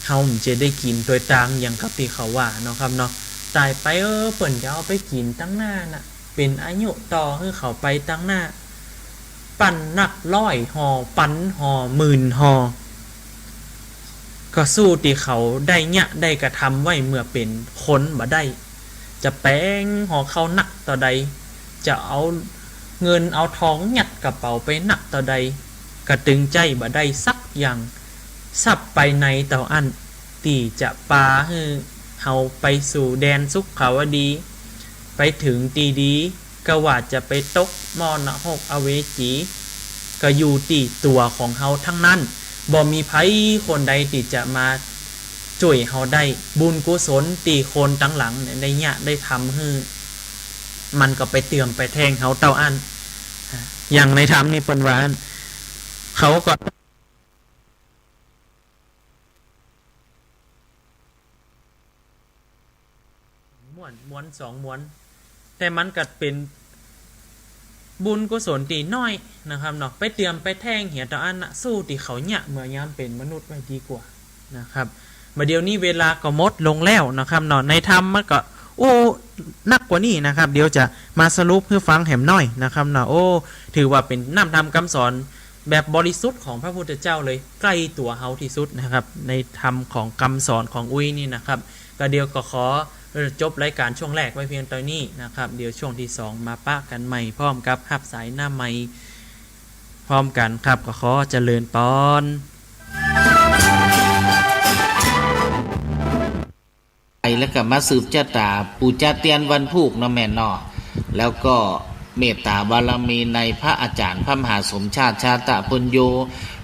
เฮาบ่จะได้กิ๋นตวยตางอย่างกับตี้เขาว่าเนาะครับเนาะ ต๋ายไป เออ เปิ้นจะเอาไปกิ๋นตังหน้าน่ะ เป๋นอายุต่อหื้อเขาไปตังหน้า ปันนักร้อยห่อ ปันห่อ หมื่นห่อ ก็สู้ตี้เขาได้เยียะได้กระทำไว้เมื่อเป๋นคนบ่ได้ จะแป๋งห่อข้าวนักเต้าใด จะเอาเงินเอาทองยัดกระเป๋าไปนักเต้าใด ก็ตึงใจ๊บ่ได้สักอย่าง ทรัพย์ภายในเต้าอั้น ตี้จะปาหื้อเฮาไปสู่แดนสุขาวดี ไปเถิงตี้ดี ก็ว่าจะไปตกหม้อนรกอเวจี ก็อยู่ตี้ตั๋วของเฮาตังนั้น บ่มีใผคนใดตี้จะมาจ้วยเฮาได้ บุญกุศลตี้คนตังหลังเนี่ยได้เยียะได้ทำหื้อ มันก็ไปเติมไปแทงเฮาเต้าอั้น อย่างในธรรมนี่เปิ้นว่า เขาก็ ม้วน ม้วนสองม้วน แต่มันก็เป๋นบุญกุศลตี้น้อยนะครับเนาะ ไปเติมไปแทงเหียเต้าอั้นน่ะ สู้ตี้เขาเยียะเมื่อยามเป๋นมนุษย์ไว้ดีกว่านะครับ บ่าเดี่ยวนี้เวลาก็หมดลงแล้วนะครับเนาะ ในธรรมมันก็ โอ้ นักกว่านี้นะครับ เดี๋ยวจะมาสรุปหื้อฟังแหมหน้อยนะครับเนาะ โอ้ ถือว่าเป๋นน้ำธรรมกำสอนแบบบริสุทธิ์ของพระพุทธเจ้าเลย ใก้ตั๋วเฮาตี้สุดนะครับ ในธรรมของกำสอนของอุ๊ยนี่นะครับ ก็เดี๋ยวก็ขอ เอ่อ จบรายก๋านช่วงแรกไว้เพียงเต้านี้นะครับ เดี๋ยวช่วงตี้สองมาปะกั๋นใหม่พร้อมกับฮับสายหน้าใหม่พร้อมกั๋นครับ ก็ขอเจริญปอน แล้วก็มาสืบจะต๋าปู่จาเตียนวันพูกเนาะแม่เนาะ แล้วก็เมตต๋าบารมีในพระอาจ๋ารย์พระมหาสมชาติ ชาตะปุญโญ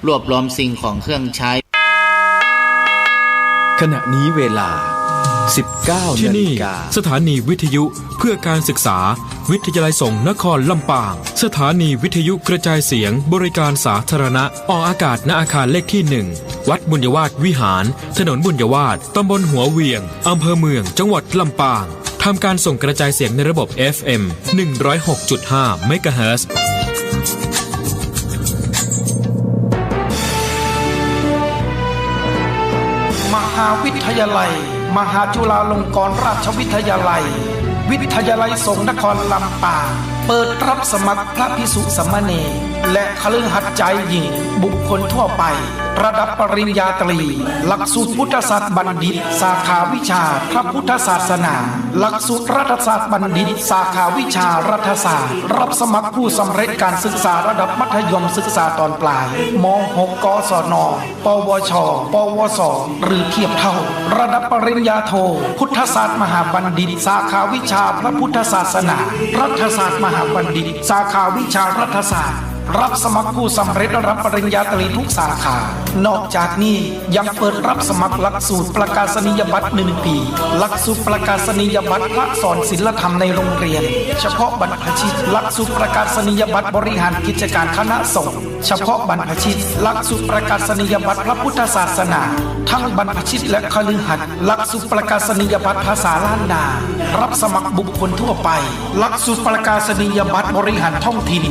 รวบรวมสิ่งของเครื่องใช้ ขณะนี้เวลา สิบเก้า ที่นี่ นาฬิกา สถานีวิทยุเพื่อการศึกษา วิทยาลัยสงฆ์นครลำปาง สถานีวิทยุกระจายเสียงบริการสาธารณะ ออกอากาศ ณ อาคารเลขที่ หนึ่ง วัดบุญยวาสวิหาร ถนนบุญยวาส ตำบลหัวเหวียง อำเภอเมือง จังหวัดลำปาง ทำการส่งกระจายเสียงในระบบ เอฟเอ็ม หนึ่งร้อยหกจุดห้า เมกะเฮิรตซ์ มหาวิทยาลัย มหาจุฬาลงกรณราชวิทยาลัย วิทยาลัยสงฆ์นครลำปาง เปิดรับสมัครพระภิกษุสามเณร และคฤหัสถ์จายหญิง บุคคลทั่วไป ระดับปริญญาตรี หลักสูตรพุทธศาสตร์บัณฑิต สาขาวิชาพระพุทธศาสนา หลักสูตรรัฐศาสตร์บัณฑิต สาขาวิชารัฐศาสตร์ รับสมัครผู้สำเร็จการศึกษาระดับมัธยมศึกษาตอนปลาย ม.หก กศน ปวช ปวส หรือเทียบเท่า ระดับปริญญาโท พุทธศาสตร์มหาบัณฑิต สาขาวิชาพระพุทธศาสนา รัฐศาสตร์มหาบัณฑิต สาขาวิชารัฐศาสตร์ รับสมัครผู้สำเร็จระดับปริญญาตรีทุกสาขา นอกจากนี้ยังเปิดรับสมัครหลักสูตรประกาศนียบัตรหนึ่งปี หลักสูตรประกาศนียบัตรพระสอนศีลธรรมในโรงเรียน เฉพาะบรรพชิต หลักสูตรประกาศนียบัตรบริหารกิจการคณะสงฆ์ เฉพาะบรรพชิต หลักสูตรประกาศนียบัตรพระพุทธศาสนา ทั้งบรรพชิตและคฤหัสถ์ หลักสูตรประกาศนียบัตรภาษาล้านนา รับสมัครบุคคลทั่วไป หลักสูตรประกาศนียบัตรบริหารท้องถิ่น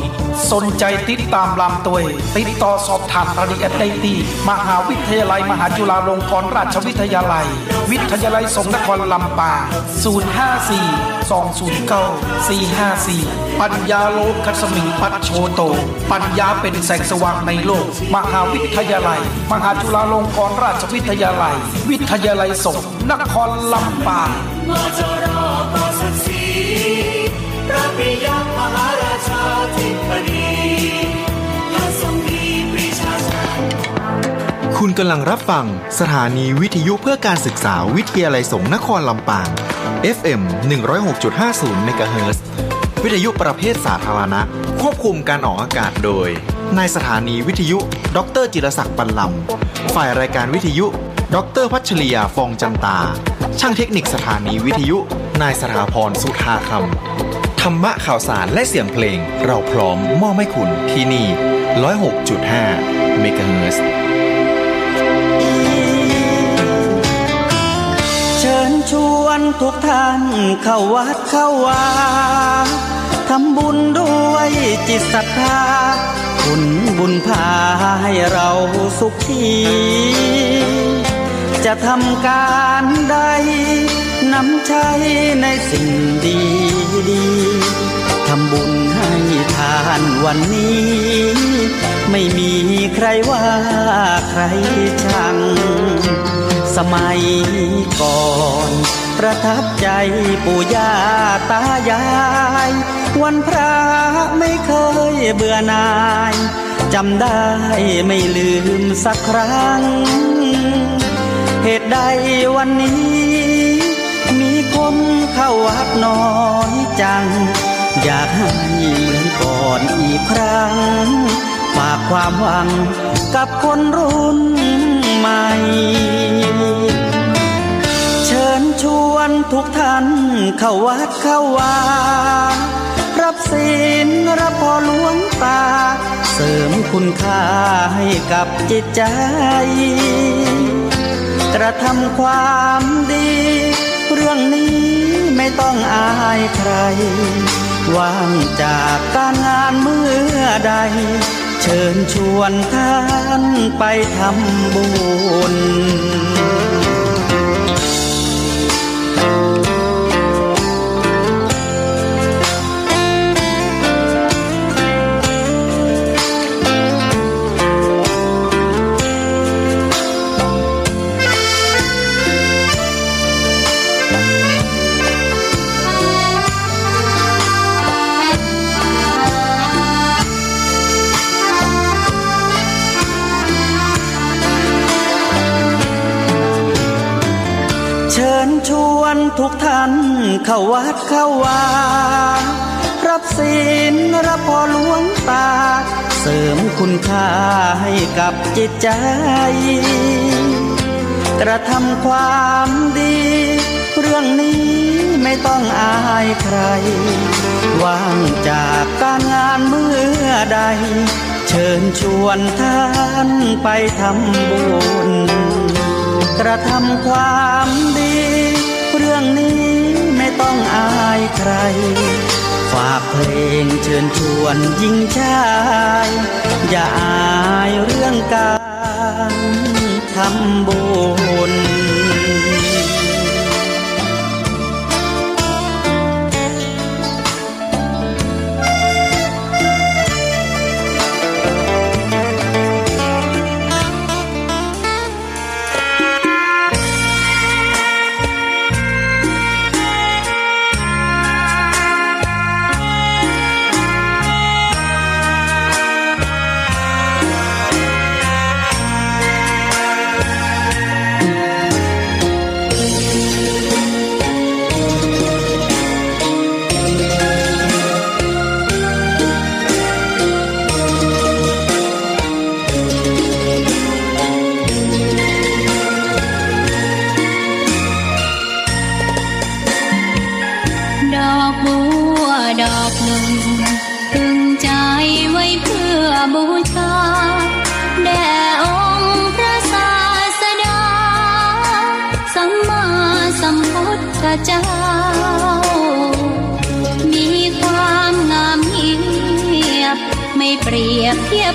สนใจ๋ติดต๋ามลามตวย ติดต่อสอบถามรายละเอียดได้ตี้ มหาวิทยาลัยมหาจุฬาลงกรณราชวิทยาลัย วิทยาลัยสงฆ์นครลำปาง ศูนย์ห้าสี่ สองศูนย์เก้า สี่ห้าสี่ ปัญญาโลกัสมิงปัจโชโต ปัญญาเป๋นแสงสว่างในโลก มหาวิทยาลัยมหาจุฬาลงกรณราชวิทยาลัย วิทยาลัยสงฆ์นครลำปาง คุณกำลังรับฟังสถานีวิทยุเพื่อการศึกษาวิทยาลัยสงฆ์นครลำปาง เอฟเอ็ม หนึ่งร้อยหกจุดห้าศูนย์ เมกะเฮิรตซ์ วิทยุประเภทสาธารณะ ควบคุมการออกอากาศโดย นายสถานีวิทยุ ด็อกเตอร์ จิรศักดิ์ ปันลำ ฝ่ายรายการวิทยุ ด็อกเตอร์ พัชริยา ฟองจันตา ช่างเทคนิคสถานีวิทยุ นายสถาพร สุธาคำ ธรรมะข่าวสารและเสียงเพลง เราพร้อมมอบให้คุณที่นี่ ร้อยหกจุดห้า เมกะเฮิรตซ์ เชิญชวนทุกท่านเข้าวัดเข้าวา ทำบุญด้วยจิตศรัทธา ผลบุญพาให้เราสุขี จะทำการใด นำใช้ในสิ่งดีๆ ทำบุญให้ทานวันนี้ ไม่มีใครว่าใครชัง สมัยก่อนประทับใจปู่ย่าตายาย วันพระไม่เคยเบื่อหน่าย จำได้ไม่ลืมสักครั้ง เหตุใดวันนี้มีคนเข้าวัดน้อยจัง อยากให้เหมือนก่อนอีกครั้ง ฝากความหวังกับคนรุ่นใหม่ เชิญชวนทุกท่านเข้าวัดเข้าวา รับศีลรับพรหลวงตา เสริมคุณค่าให้กับจิตใจ กระทำความดี เรื่องนี้ไม่ต้องอายใคร ว่างจากการงานเมื่อใด เชิญชวนท่านไปทำบุญ เชิญชวนทุกท่านเข้าวัดเข้าวา รับศีลรับพรหลวงตา เสริมคุณค่าให้กับจิตใจ กระทำความดี เรื่องนี้ไม่ต้องอายใคร ว่างจากการงานเมื่อใด เชิญชวนท่านไปทำบุญ กระทำความดี เรื่องนี้ไม่ต้องอายใคร ฝากเพลงเชิญชวนหญิงชาย อย่าอายเรื่องการทำบุญ เจ้า มีความงามเงียบ ไม่เปรียบเทียบ